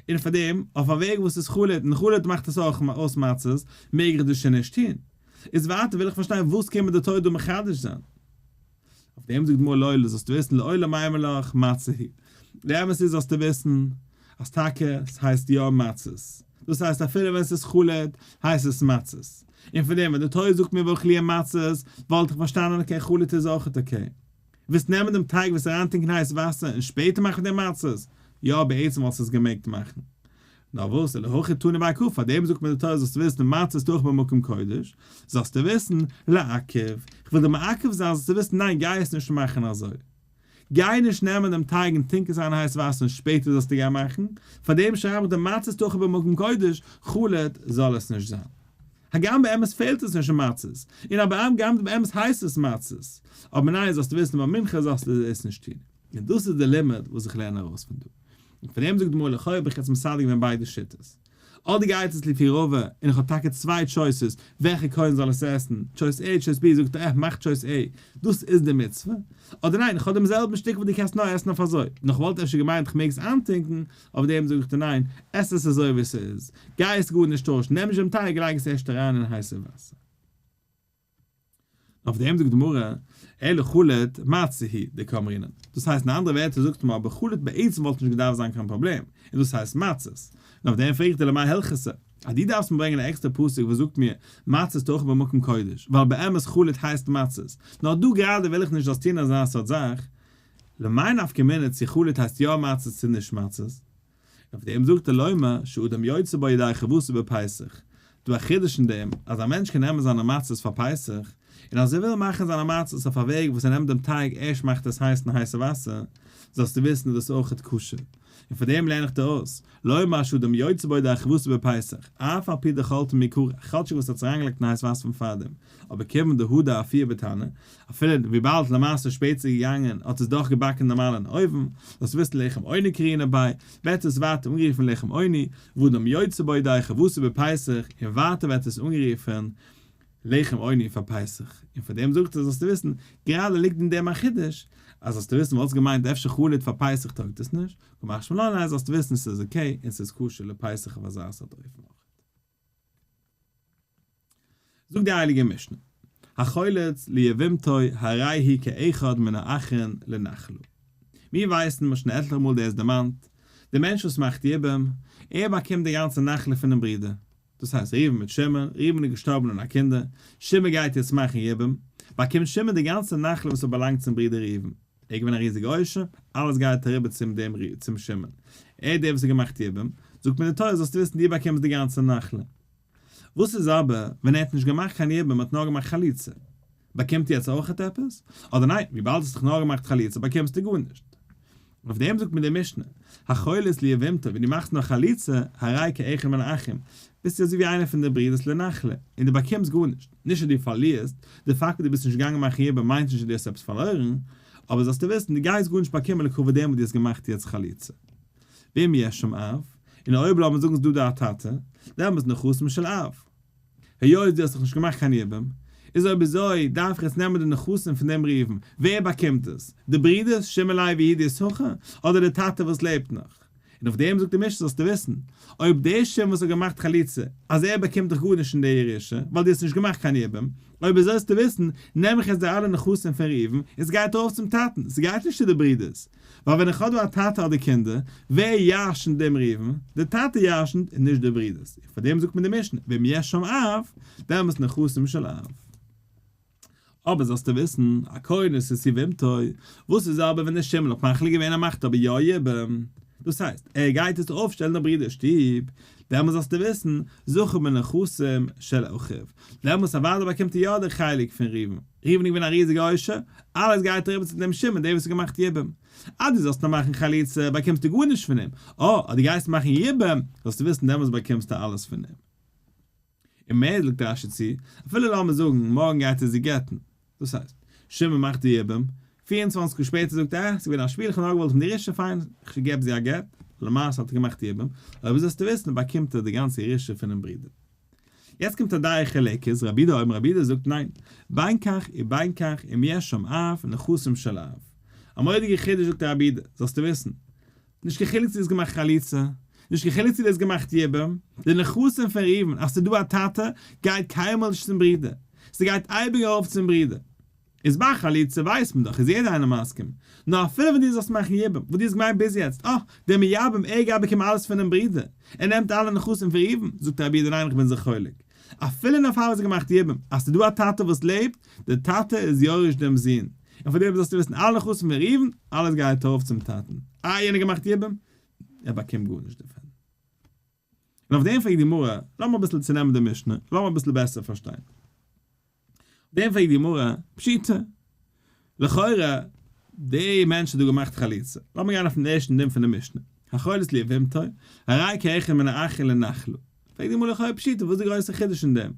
און פאר דעם, אויף א וועג וואס איז חלוט, און חלוט מאכט עס אויך אויס מצות, מעג איך דאס שוין נישט טון. איז ווייטער וויל איך פארשטיין וואס קען מיר די תורה דא מחדש זיין? אויף דעם זאגט די גמרא לא, זאלסטו וויסן לעולם אימא לך מצה היא. די אמת איז זאלסטו וויסן אז טאקע ס'הייסט יא מצות. דאס הייסט אפילו ווען ס'איז חלוט הייסט עס מצות. און פון דעם ווען די תורה זאגט מיר ואכלוהו מצות וואלט איך פארשטאנען okay חלוט איז אויכעט okay. ווילסט נעמען דעם טייג וואס אריינטונקען הייס וואסער און שפעטער מאכן די מצות? יא בעצם וואלסטו עס געמעגט מאכן. נאר וואס, אלא הכי תנא בי קרא, פארדעם זאגט מיר די תורה זאלסטו וויסן מצות תאכל במקום קודש, זאלסטו וויסן, לעכב, איך וויל דיר מעכב זיין זאלסטו וויסן ניין גיי עס נישט מאכן אזוי. גיי נישט נעמען דעם טייג און טונק עס איין אין הייס וואסער און שפעטער זאלסטו גיין מאכן, פארדעם שרייב איך דיר מצות תאכל במקום קודש, חלוט זאל עס נישט זיין. הגם באמת פעלט עס נישט אין מצות, און הגם באמת הייסט עס מצות, אבער ניין זאלסטו וויסן ביי מנחה זאלסטו עס נישט טון. און דאס איז די לימוד וואס איך לערן ארויס פון דא. און פון דעם זאגט די גמרא לכאו' האב איך יעצט מסדר געווען ביידע שיטות. אדער גייט עס לפי רבא און איך האב טאקע צוויי choices וועלכע כהן זאל עס עסן, choice A choice B, זאגט ער אה מאך choice A, דאס איז די מצוה. אדער ניין איך האב דעם זעלבן שטיק וואס דו קענסט נאר עסן אויף אזוי, נאר כ'וואלט אפשר געמיינט כ'מעג עס איינטונקן, אויף דעם זאג איך דיר ניין, עס עס אזוי ווי ס'איז, גיי עס גארנישט טוישן, נעם נישט דעם טייג לייג עס ערשט אריין אין הייסע וואסער. אויף דעם זאגט די גמרא, אלא חלוט מצה היא דקאמרינן. דאס הייסט אין אנדערע ווערטער זאגט מען אבער חלוט בעצם וואלט נישט געדארפט זיין קיין פראבלעם, און דאס הייסט מצות. און אויף דעם פרעגט ער למאי הלכתא, אז דו דארפסט מיר ברענגען א עקסטערע פסוק וואס זאגט מיר מצות תאכל במקום קודש, ווייל באמת חלוט הייסט מצות, נאר דא גראדע וויל איך נישט זאלסט טון אזא סארט זאך, למאי נפקא מינה צו חלוט הייסט יא מצות צו נישט מצות? אויף דעם זאגט ער לומר שאדם יוצא בו ידי חובתו בפסח, דא א חידוש אין דעם אז א מענטש קען נעמען זיינע מצות פאר פסח, און אז ער וויל מאכן זיינע מצות אויף א וועג וואס ער נעמט דעם טייג ערשט מאכט עס הייס אין הייסע וואסער, זאלסטו וויסן איז דאס אויכעט כשר. און פאר דעם לערן איך דיר אויס, לומר שאדם יוצא בו ידי חובתו בפסח, אף על פי דחלטו מעיקרא, כאטשיג וואס ער האט עס אריינגעלייגט אין הייס וואסער פון פארדעם, אבער כיוון דהדר אפיה בתנור, אפילו וויבאלד למעשה שפעטער איז געגאנגען האט עס דאך געבאקן נארמאל אין אויוון, זאלסט וויסן לחם עוני קרינן ביה, ווערט עס ווייטער אנגערופן לחם עוני, ואדם יוצא בו ידי חובתו בפסח, און ווייטער ווערט עס אנגערופן לחם עוני פאר פסח, און פאר דעם זאגט ער זאלסטו וויסן, גראדע ליגט אין דעם א חידוש, אז זאלסטו וויסן וואלסט געמיינט אפשר חלוט פאר פסח טויגט עס נישט, קא משמע לן אז זאלסטו וויסן ס'איז okay און ס'איז כשר לפסח אויף אזא סארט אופן אויך. זאגט די הייליגע משנה, החולץ ליבמתו הרי הוא כאחד מן האחין לנחלה. מיר ווייסן, מ'האט שוין עטליכע מאל דאס דערמאנט, דער מענטש וואס מאכט יבום, ער באקומט די גאנצע נחלה פונעם ברודער. דאס הייסט ראובן מיט שמעון, ראובן איז געשטארבן אן א קינדער, שמעון גייט יעצט מאכן יבום, באקומט שמעון די גאנצע נחלה וואס האט באלאנגט צום ברודער ראובן. ער איז געווען א ריזיגע עושר, אלעס גייט אריבער צום דעם צום שמעון. ער איז דער וואס האט געמאכט יבום, זאגט מיר די תורה זאלסטו וויסן דו באקומסט די גאנצע נחלה. וואס איז אבער ווען ער האט נישט געמאכט קיין יבום האט נאר געמאכט חליצה? באקומט יעצט אויכעט עפעס? אדער ניין, וויבאלד האסט דאך נאר געמאכט חליצה באקומסטו גארנישט. אויף דעם זאגט מיר די משנה, החולץ ליבמתו, ווען דו מאכסט נאר חליצה, הרי כאחד מן האחים, ביסטו אזוי ווי איינער פון די ברידערס לנחלה, און דו באקומסט גארנישט. נישט אז דו פארלירסט, די פאקט וואס דו ביסט נישט געגאנגען מאכן יבום מיינט נישט אז דו האסט עפעס פארלוירן, אבער זאלסטו וויסן, דו גייסט גארנישט באקומען לכבוד דעם וואס דו האסט געמאכט יעצט חליצה. ואם יש שם אב, און אויב לאמיר זאגן ס'דא דא א טאטע, דעמאלטס נכסים של אב. היות דו האסט דאך נישט געמאכט קיין יבום, איז אויב אזוי דארף איך יעצט נעמען די נכסים פון דעם ראובן, ווער באקומט עס? די ברידערס שמעון לוי יהודה יששכר, אדער די טאטע וואס לעבט נאך? און אויף דעם זאגט די משנה זאלסטו וויסן, אויב דער שמעון וואס האט געמאכט חליצה, אז ער באקומט דאך גארנישט אין די ירושה, ווייל דו האסט נישט געמאכט קיין יבום, אויב אזוי זאלסטו וויסן, נעם איך יעצט די אלע נכסים פון ראובן, און ס'גייט ארויף צום טאטן, ס'גייט נישט צו די ברידערס. ווייל ווען איך האב דא א טאטע אדער קינדער, ווער ירשנ'ט דעם ראובן? דער טאטע ירשנ'ט און נישט די ברידערס. און פאר דעם זאגט מיר די משנה, ואם יש שם אב, דעמאלטס נכסים של אב. אבער זאלסטו וויסן, הכונס את יבמתו, וואס איז אבער ווען דער שמעון האט מחליט געווען ער מאכט אבער יא יבום, דאס הייסט, ער גייט עס אויפשטעלן די ברודער'ס שטוב, דעמאלס זאלסטו וויסן, זכה בנכסים של אחיו, דעמאלס אוודאי באקומט ער יא די חלק פון ראובן, ראובן איז געווען א ריזיגע עושר, אלעס גייט אריבער צו דעם שמעון דער וואס האט געמאכט יבום. אז דו זאלסט נאר מאכן חליצה באקומסטו גארנישט פון אים, אה, אז דו גייסט מאכן יבום, זאלסטו וויסן דעמאלס באקומסטו אלעס פון אים. און מער זאגט רשי צו, אפילו לאמיר זאגן מארגן גייט ער זי גט'ן, דאס הייסט, שמעון מאכט די יבום, 24 שעה שפעטער זאגט ער, אה, ס'איז געווען א שפיל, איך האב נאר געוואלט פון די ירושה, פיין, איך געב זי א גט, למעשה האט ער געמאכט יבום, אבער זאלסטו וויסן באקומט ער די גאנצע ירושה פונעם ברודער. יעצט קומט א דעה חולקת, רבי יהודה אומר, רבי יהודה זאגט ניין, בין כך ובין כך אם יש שם אב נכסים של אב. א מורא'דיגע חידוש זאגט רבי יהודה, זאלסטו וויסן, נישט קיין חילוק צו דו האסט געמאכט חליצה, נישט קיין חילוק צו דו האסט געמאכט יבום, די נכסים פון ראובן אז ס'איז דא א טאטע גייט קיינמאל נישט צום ברודער, ס'גייט אייביג ארויף צום ברודער. איז ביי חליצה ווייסט מען דאך איז יעדער איינער מסכים, נאר אפילו ווען דו זאלסט מאכן יבום, וואס דו האסט געמיינט ביז יעצט, אה, דער מייבם ער גייט באקומען אלעס פונעם ברודער, ער נעמט אלע נכסים פון ראובן, זאגט רבי יהודה ניין איך בין זיך חולק, אפילו אין א פאל וואס ער האט געמאכט יבום, אז ס'איז דא א טאטע וואס לעבט, דער טאטע איז יורש דעם זון, און פאר דעם זאלסטו וויסן אלע נכסים פון ראובן, אלעס גייט ארויף צום טאטן, אה יענער געמאכט יבום, ער באקומט גארנישט דערפון. און אויף דעם פרעגט די גמרא, לאמיר אביסל צונעמען די משנה, לאמיר אביסל בעסער פארשטיין. אויף דעם פרעגט די גמרא, פשיטא, לכאורה, די מענטש האט דא געמאכט חליצה, לאמיר גיין אויפן ערשטן דין פון די משנה, החולץ ליבמתו, הרי כאחד מן האחין לנחלה. פרעגט די גמרא לכאורה פשיטא, וואס איז די גרויסע חידוש אין דעם?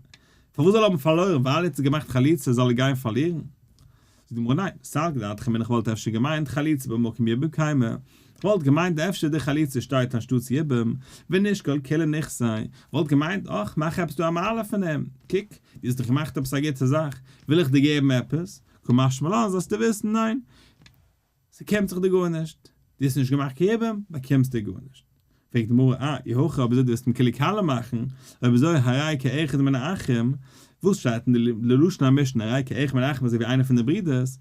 פארוואס זאל ער האבן פארלוירן? ווייל ער האט געמאכט חליצה זאל ער גיין פארלירן? זאגט די גמרא ניין, סלקא דעתך אמינא כ'וואלט אפשר געמיינט חליצה במקום יבום קיימא, כ'וואלט געמיינט אפשר די חליצה שטייט אנשטאטס יבום, ונשקול כוליה נכסיה, וואלט געמיינט אך, מאך עפעס דא א מעלה פון אים, קוק, דו האסט דאך געמאכט עפעס א גוטע זאך, וויל איך דיר געבן עפעס, קא משמע לן זאלסטו וויסן ניין, ס'קומט זיך דיר גארנישט, דו האסט נישט געמאכט קיין יבום, באקומסטו גארנישט. פרעגט די גמרא, אה, אי הכי אויב אזוי דו וועסט אים כאילו קאלע מאכן, אויב אזוי הרי כאחד מן האחים, וואס שטייט אין די לשון המשנה הרי כאחד מן האחים אזוי ווי איינער פון די ברידערס,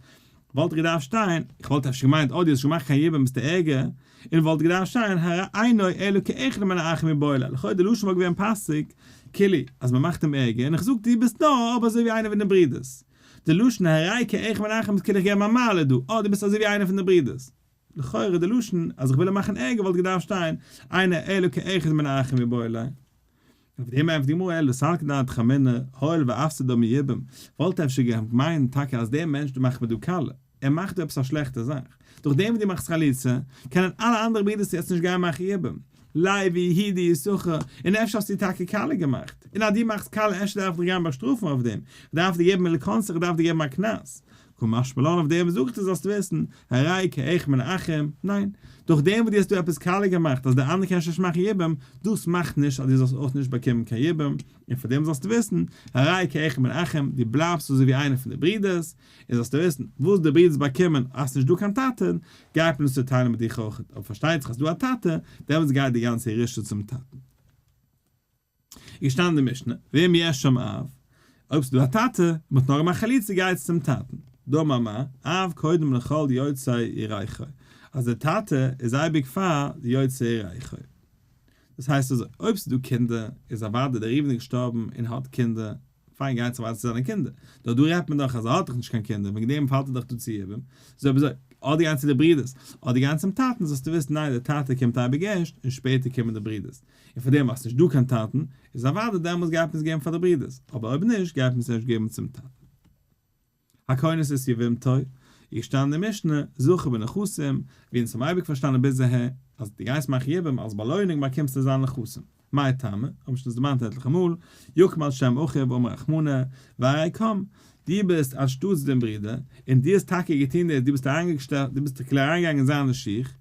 וואלט געדארפט שטיין, איך וואלט אפשר געמיינט אוי דו האסט נישט געמאכט קיין יבום ביסטו ערגער, און וואלט געדארפט שטיין הרי אינו אלא כאחד מן האחים מיבעי ליה, לכאו' די לשון וואלט געווען פאסיג, כאילו אז מ'מאכט אים ערגער, און איך זאג דו ביסט נאר אבער אזוי ווי איינער פון די ברידערס. די לשון הרי כאחד מן האחים איז כאילו איך געב אים א מעלה דא, אה דו ביסט אזוי ווי איינער פון די ברידערס. לכאורה די לשון אז איך וויל אים מאכן ערגער וואלט געדארפט שטיין אינו אלא כאחד מן האחים מיבעי ליה. אויף דעם ענטפערט די גמרא אלא סלקא דעתך אמינא הואיל ואפסיד מיבום, וואלט אפשר געמיינט טאקע אז דער מענטש דא מאכט מיר דא קאלע, ער מאכט דא עפעס א שלעכטע זאך, דורך דעם וואס דו מאכסט חליצה, קענען אלע אנדערע ברידערס יעצט נישט גיין מאכן יבום, לוי, יהודה, יששכר, און אפשר האסטו טאקע קאלע געמאכט, און אז דו מאכסט קאלע אפשר דארף איך דיך גיין באשטראפן אויף דעם, איך דארף דיר געבן לקנסך, איך דארף דיר געבן א קנס. קא משמע לן אויף דעם זאגט ער זאלסט וויסן, הרי כאחד מן האחים, ניין, דורך דעם וואס דו האסט דא עפעס קאלע געמאכט אז די אנדערע קענען נישט מאכן יבום, דאס מאכט נישט אז דו זאלסט אויך נישט באקומען קיין יבום, און פאר דעם זאלסטו וויסן, הרי כאחד מן האחים, דו בלייבסט אזוי ווי איינער פון די ברידערס, און זאלסטו וויסן, וואס די ברידערס באקומען אז ס'נישט דא קיין טאטע, גייט מען עס צוטיילן מיט דיך אויך, אבער פארשטייט זיך אז ס'דא א טאטע, דעמאלטס גייט די גאנצע ירושה צום טאטן. איז געשטאנען אין די משנה, ואם יש שם אב, אויב ס'דא א טאטע, און מ'האט נאר געמאכט חליצה גייט עס צום טאטן. דאמר מר, אב קודם לכל יוצאי ירכו, אז דער טאטע איז אייביג פאר די יוצאי ירכו. דאס הייסט אזוי, אויב ס'דא קינדער, איז אוודאי דער ראובן איז געשטארבן און האט קינדער, פיין גייט זיך ווייטער צו זיינע קינדער, דארט דא רעדט מען דאך אז ער האט דאך נישט קיין קינדער, וועגן דעם פאלט ער דאך דא צו יבום, אזוי אויב אזוי, אדער גיין צו די ברידערס, אדער גיין צום טאטן, זאלסטו וויסן ניין דער טאטע קומט אייביג ערשט און שפעטער קומען די ברידערס, און פאר דעם אז ס'נישט דא קיין טאטן, איז אוודאי דעמאלס גייט מען עס געבן פאר די ברידערס, אבער אויב נישט גייט מען עס ערשט געבן צום טאטן. הכונס את יבמתו, איז געשטאנען אין די משנה, זכה בנכסים, ווי אונז האבן אייביג פארשטאנען ביז אהער, אז דו גייסט מאכן יבום אלס באלוינונג באקומסטו זיינע נכסים. מאי טעמא, האבן שוין עס דערמאנט עטליכע מאל, יקום על שם אחיו אמר רחמנא, והרי קם, דו ביסט אנשטאטס דעם ברודער, און דו האסט טאקע געטון דאס, דו ביסט אריינגעשטעלט, דו ביסט כאילו אריינגעגאנגען אין זיינע שיך,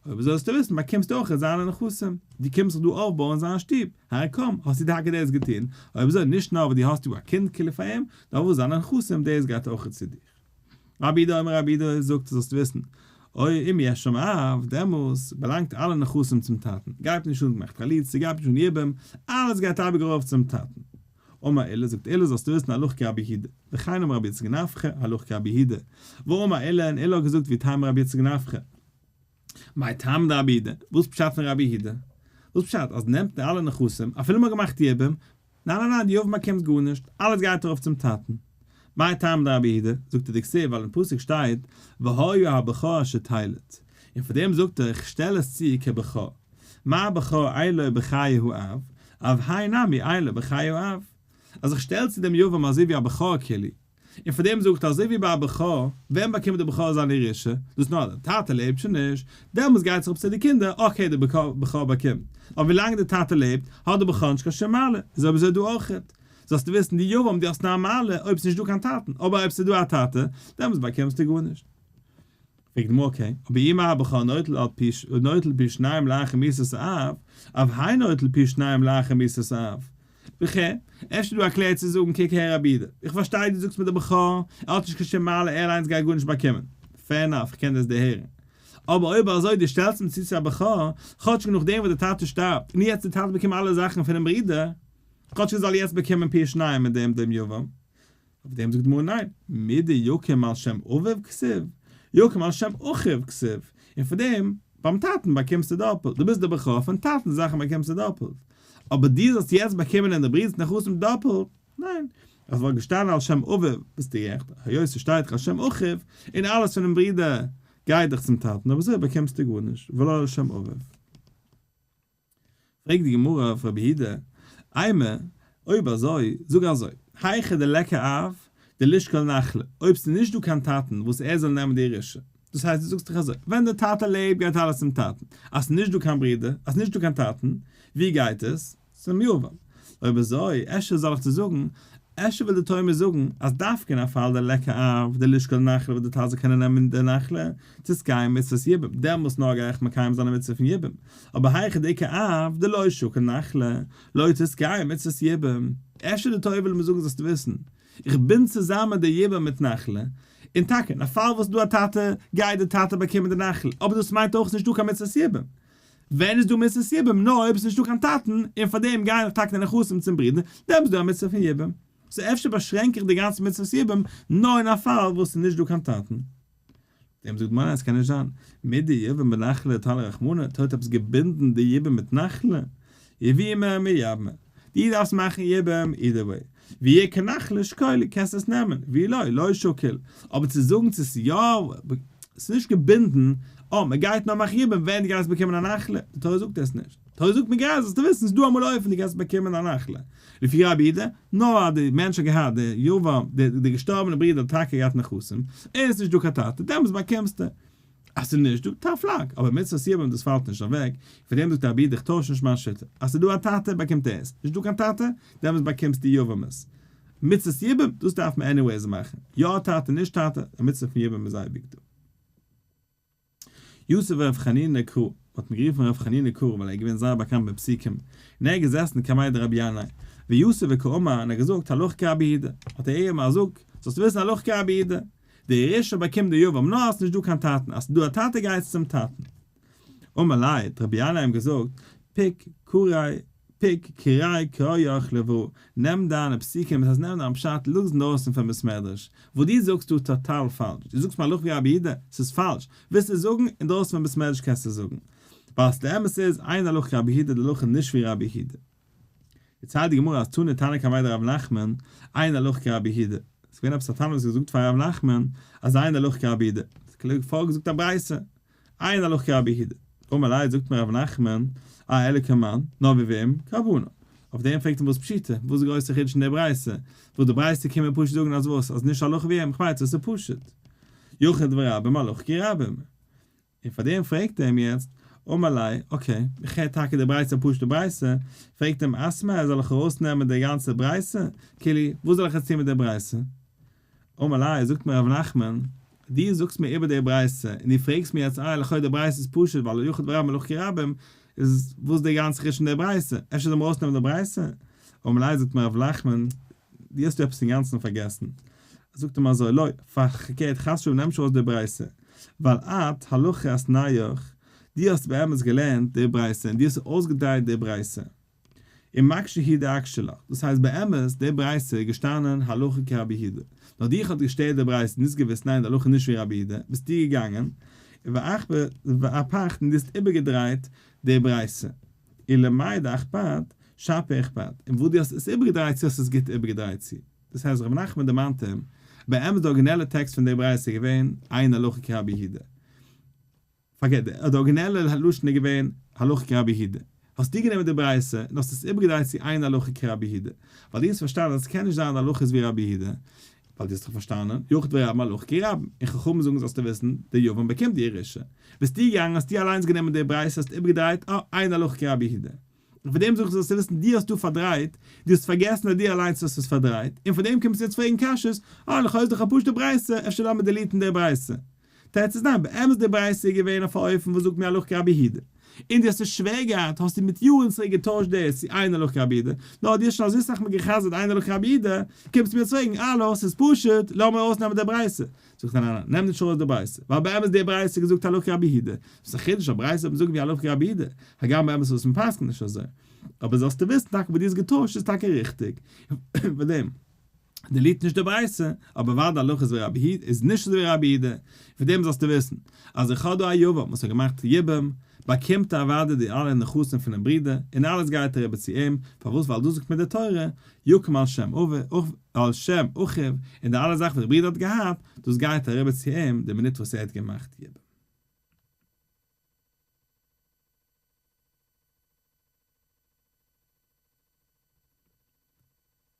אויב אזוי זאלסטו וויסן באקומסטו אויך זיינע נכסים, דו קומסט זיך דא אויפבויען זיין שטוב, הרי קם, האסטו טאקע דאס געטון, אויב אזוי נישט נאר וואס דו האסט דא א קינד כאילו פאר אים, נאר וואס זיינע נכסים דאס גייט אויך צו דיך. רבי יהודה אומר רבי יהודה זאגט זאלסט וויסן. אוי אם יש שם אב, דעמאלס באלאנגט אלע נכסים צום טאטן, גייט נישט אן געמאכט חליצה, גייט נישט אן יבום, אלעס גייט אייביג ארויף צום טאטן. אמר עולא, זאגט עולא זאלסטו וויסן הלכה כרבי יהודה, וכן אמר רבי יצחק נפחא, הלכה כרבי יהודה, ואמר עולא, און עולא האט געזאגט ואיתימא רבי יצחק נפחא. מאי טעמא דרבי יהודה? וואס פשט פון רבי יהודה? וואס פשט אז נעמט אלע נכסים אפילו מ'האט געמאכט יבום, ניין ניין ניין די יבם באקומט גארנישט, אלעס גייט ארויף צום טאטן. מאי טעמא דרבי יהודה? זאגט ער דכתיב ווייל אין פסוק שטייט והיה הבכור אשר תלד, און פאר דעם זאגט ער איך שטעל עס צו כבכור, מה בכור אין לו בחיי האב, אף האי נמי אין לו בחיי האב, אז איך שטעל צו דעם יבם אזוי ווי א בכור כאילו, און פאר דעם זאגט אזוי ווי ביי א בכור, ווען באקומט דער בכור זיין ירושה? דאס נאר אז דער טאטע לעבט שוין נישט, דעמאלטס גייט עס אראפ צו די קינדער, okay דער בכור באקומט, אבער ווילאנג דער טאטע לעבט, האט דער בכור נישט קיין שום מעלה, איז אויב אזוי דא אויכעט, זאלסטו וויסן די יבם דו האסט נאר א מעלה אויב ס'נישט דא קיין טאטן, אבער אויב ס'איז דא א טאטע, דעמאלטס באקומסטו גארנישט. פרעגט די גמרא okay, אבער אי מה הבכור נוטל על פי נוטל פי שניים לאחר מיתת האב, אף האי נוטל פי שניים לאחר מיתת האב. וכ, אפשר דא א קלער צו זאגן קוק הער רבי איד, איך פארשטיי דו זאגסט מיט די בכור, ער האט נישט קיין שום מעלה ער אליינס גייט גארנישט באקומען, fair enough איך קען דאס דערהערן. אבער אויב אזוי דו שטעלסט אים צו צו א בכור, כאטשיג נאכדעם וואס די טאטע שטארבט, און יעצט די טאטע באקומט אלע זאכן פונעם ברודער, כאטשיג זאל יעצט באקומען פי שניים מיט דעם דעם יבם, אויף דעם זאגט די גמרא ניין, מידי יקום על שם אביו כתיב, יקום על שם אחיו כתיב, און פאר דעם ביים טאטן באקומסטו דאפלט, דו ביסט דער בכור, פון טאטנ'ס זאכן באקומסטו דאפלט, אבער דו זאלסט יעצט באקומען אין די ברודער'ס נכסים דאפלט, ניין, אז וואלט געשטאנען על שם אביו ביסטו גערעכט, היות ס'שטייט על שם אחיו, און אלעס פונעם ברודער גייט דאך צום טאטן, אבער אזוי באקומסטו גארנישט, ולא על שם אביו. פרעגט די גמרא אויף רבי יהודה, אימא, אויב אזוי, זאג אזוי, היכא דליכא אב דלישקול נחלה, אויב ס'איז נישט דא קיין טאטן וואס ער זאל נעמען די ירושה, דאס הייסט דו זאגסט דאך אזוי, ווען דער טאטע לעבט גייט אלעס צום טאטן, אז ס'איז נישט דא קיין ברודער, אז ס'איז נישט דא קיין טאטן, ווי גייט עס? צום יבם. אויב אזוי, אפשר זאל איך דיר זאגן, אפשר וויל די תורה מיר זאגן, אז דווקא אין א פאל דליכא אב דלישקול נחלה וואס די טאטע זאל קענען נעמען די נחלה, תתקיים מצוות יבום, דעמאלס נאר גיי איך מקיים זיין די מצוה פון יבום, אבער היכא דאיכא אב דלא שקיל נחלה, לא תתקיים מצוות יבום. אפשר די תורה וויל מיר זאגן זאלסטו וויסן, איך בינד צוזאמען די יבום מיט נחלה, און טאקע אין א פאל וואס איז דא א טאטע, גייט די טאטע באקומען די נחלה, אבער דאס מיינט אויך ס'נישט דא קיין מצוות יבום. ווען איז דא מצוות יבום? נאר אויב עס איז נישטא קיין טאטן, און פאר דעם גייען דאך טאקע די נכסים צום ברודער, דעמאלטס איז דא א מצוה פון יבום. so אפשר באשרענק איך די גאנצע מצוות יבום נאר אין א פאל וואס ס'איז נישט דא קיין טאטן. דעם זאגט ניין עס קען נישט זיין. מידי יבום בנחלה תלי רחמנא, תורה האט עפעס געבינדן די יבום מיט נחלה? יבומי מייבמא. דו דארפסט מאכן יבום either way. ואי איכא נחלה שקולי קענסט עס נעמען, ואי לא, לא שקיל. אבער צו זאגן צו ס'איז יא, ס'איז נישט געבינדן, אה, מ'גייט נאר מאכן יבום ווען דו גייסט באקומען א נחלה, די תורה זאגט עס נישט. די תורה זאגט מ'גייט, זאלסטו וויסן ס'איז דא אמאל אופן דו קענסט באקומען א נחלה. לפי רבי יהודה, נאר אז די מענטש האט געהאט די יבם, די געשטארבענע ברודער האט טאקע געהאט נכסים, און ס'איז נישט דא קיין טאטע, דעמאלטס באקומסטו. אז ס'איז נישט דא, tough luck, אבער מצוות יבום דאס פאלט נישט אוועק, פאר דעם זאגט רבי יהודה איך טויש נישט מיין שיטה, אז ס'איז דא א טאטע באקומט ער עס, נישט דא קיין טאטע, דעמאלטס באקומסטו יבמות. מצוות יבום, דאס דארף מען anyways מאכן, יא טאטע נישט טאטע, א מצוה פון יבום איז אייביג דא. יתיב רב חנינא קרא, מ'האט אים גערופן רב חנינא קרא ווייל ער איז געווען זייער באקאנט מיט פסוקים, און ער איז געזעסן קמיה דרבי ינאי, ויתיב וקאמר און ער האט געזאגט הלכה כרבי יהודה, האט ער איהם א זאג, זאלסט וויסן הלכה כרבי יהודה, די ירושה באקומט די יבם נאר אז ס'נישט דא קיין טאטן, אז ס'איז דא א טאטע גייט עס צום טאטן. אמר ליה, האט רבי ינאי אים געזאגט, פוק קרי פוק קרי קראיך לברא, נעם דיינע פסוקים, דאס הייסט נעם דיין פשט, לאז אינדרויסן פון בית מדרש, וואס דו זאגסט דא טאטאל פאלש, דו זאגסט מהלכה ווי רבי יהודה, ס'איז פאלש, ווילסט עס זאגן, אינדרויסן פון בית מדרש קענסטו עס זאגן. ווייל די אמת איז, אין הלכה כרבי יהודה, די הלכה נישט ווי רבי יהודה. דערציילט די גמרא אז תני תנא קמיה דרב נחמן, אין הלכה כרבי יהודה. ס'איז געווען עפעס א תנא וואס האט געזאגט פאר רב נחמן אז אין הלכה כרבי יהודה. האט פארגעזאגט א ברייתא, אין הלכה כרבי יהודה. אמר ליה זאגט מיר רב נחמן, אה אלא כמאן, נאר ווי וועם? כרבנן. אויף דעם פרעגט אים וואס פשיטא, וואס איז די גרויסע חידוש אין דער ברייתא? וואס די ברייתא קומט מיר פשוט זאגן אז וואס? אז נישט הלכה ווי אים? כ'מיין עס איז פשוט. יחיד ורבים הלכה כרבים. און פאר דעם פרעגט ער אים יעצט, אמר ליה, okay, איך הער טאקע די ברייתא א פשוטע ברייתא, פרעגט אים אסמע, זאל איך ארויסנעמען די גאנצע ברייתא? כאילו, וואס זאל איך יעצט טון מיט די ברייתא? אמר ליה, זאגט מיר ר' נחמן, דו זאגסט מיר איבער די ברייתא, און דו פרעגסט מיר יעצט, אה, לכאו' די ברייתא איז פשוט, ווייל יחיד ורבים הלכה כרבים, איז וואס די גאנצע חידוש אין די ברייתא? אפשר זאל מען ארויסנעמען די ברייתא? אמר ליה, זאגט מיר ר' נחמן, דו האסט דא עפעס אינגאנצן פארגעסן. זאגט אים אזוי, לא, פארקערט, חס ושלום נעם נישט ארויס די ברייתא. ווייל את הלכה אתניך, דו האסט באמת געלערנט די ברייתא און דו האסט אויסגעדרייט די ברייתא. און מקשה הוא דאקשי לך, דאס הייסט באמת די ברייתא איז געשטאנען הלכה כרבי יהודה, נאר דיך האט געשטערט די ברייתא און דו האסט געוואוסט ניין די הלכה איז נישט ווי רבי יהודה, ביסטו געגאנגען ואפכת און דו האסט איבערגעדרייט די ברייתא. ולמאי דאכפת שפיר איכפת, און וואס דו האסט עס איבערגעדרייט צו האסט עס גוט איבערגעדרייט צו. דאס הייסט רבי נחמן דערמאנט אים, באמת די ארגינעלע טעקסט פון די ברייתא איז געווען אין הלכה כרבי יהודה. פארקערט, די ארגינעלע לשון איז געווען הלכה כרבי יהודה. האסטו גענומען די ברייתא און האסט עס איבערגעדרייט צו אין הלכה כרבי יהודה. ווייל דו האסט פארשטאנען אז עס קען נישט זיין די הלכה איז ווי רבי יהודה, ווייל דו האסט דאך פארשטאנען, יחיד ורבים הלכה כרבים, און חכמים זאגן זאלסטו וויסן, דער יבם באקומט די ירושה. ביסטו געגאנגען האסטו אליינס גענומען די ברייתא האסט איבערגעדרייט, אה, אין הלכה כרבי יהודה. און פון דעם זאג איך זאלסטו וויסן, דו האסט דא פארדרייט, דו האסט פארגעסן אז דו אליינס האסט עס פארדרייט, און פון דעם קומסטו יעצט פרעגן קשיות, אה, לכאו' איז דאך א פשוטע ברייתא, אפשר לאמיר delete ן די ברייתא. תירוץ איז ניין, באמת די ברייתא איז געווען אויף א אופן וואס זאגט מיר הלכה כרבי יהודה, און דו האסט עס שווער געהאט, האסטו מיט יארן צוריק געטוישט דאס צו אין הלכה כרבי יהודה, נאר דו האסט שוין אזוי סאך מאל גע'חזר'ט אין הלכה כרבי יהודה, קומסטו מיר יעצט פרעגן, האלא, ס'איז פשוט, לאמיר ארויסנעמען די ברייתא. זאגט ער ניין ניין, נעם נישט ארויס די ברייתא, ווייל באמת די ברייתא געזאגט הלכה כרבי יהודה, ס'איז א חידוש א ברייתא זאל מען זאגן ווי הלכה כרבי יהודה, הגם באמת וואס מ'פסק'נט נישט אזוי, אבער זאלסטו וויסן טאקע וואס דו האסט געטוישט איז טאקע ריכטיג, פאר דעם. delete נישט די ברייתא, אבער ווייל די הלכה איז ווי רבי יהודה, איז נישט אזוי ווי רבי יהודה, פון דעם זאלסטו וויסן, אז איך האב דא א יבם וואס האט געמאכט יבום, באקומט ער אוודאי די אלע נכסים פונעם ברודער, און אלעס גייט אריבער צו אים, פארוואס ווייל דאס זאגט מיר די תורה, יקום על שם אביו, על שם אחיו, און די אלע זאכן וואס די ברודער האט געהאט, דאס גייט אריבער צו אים די מינוט וואס ער האט געמאכט יבום.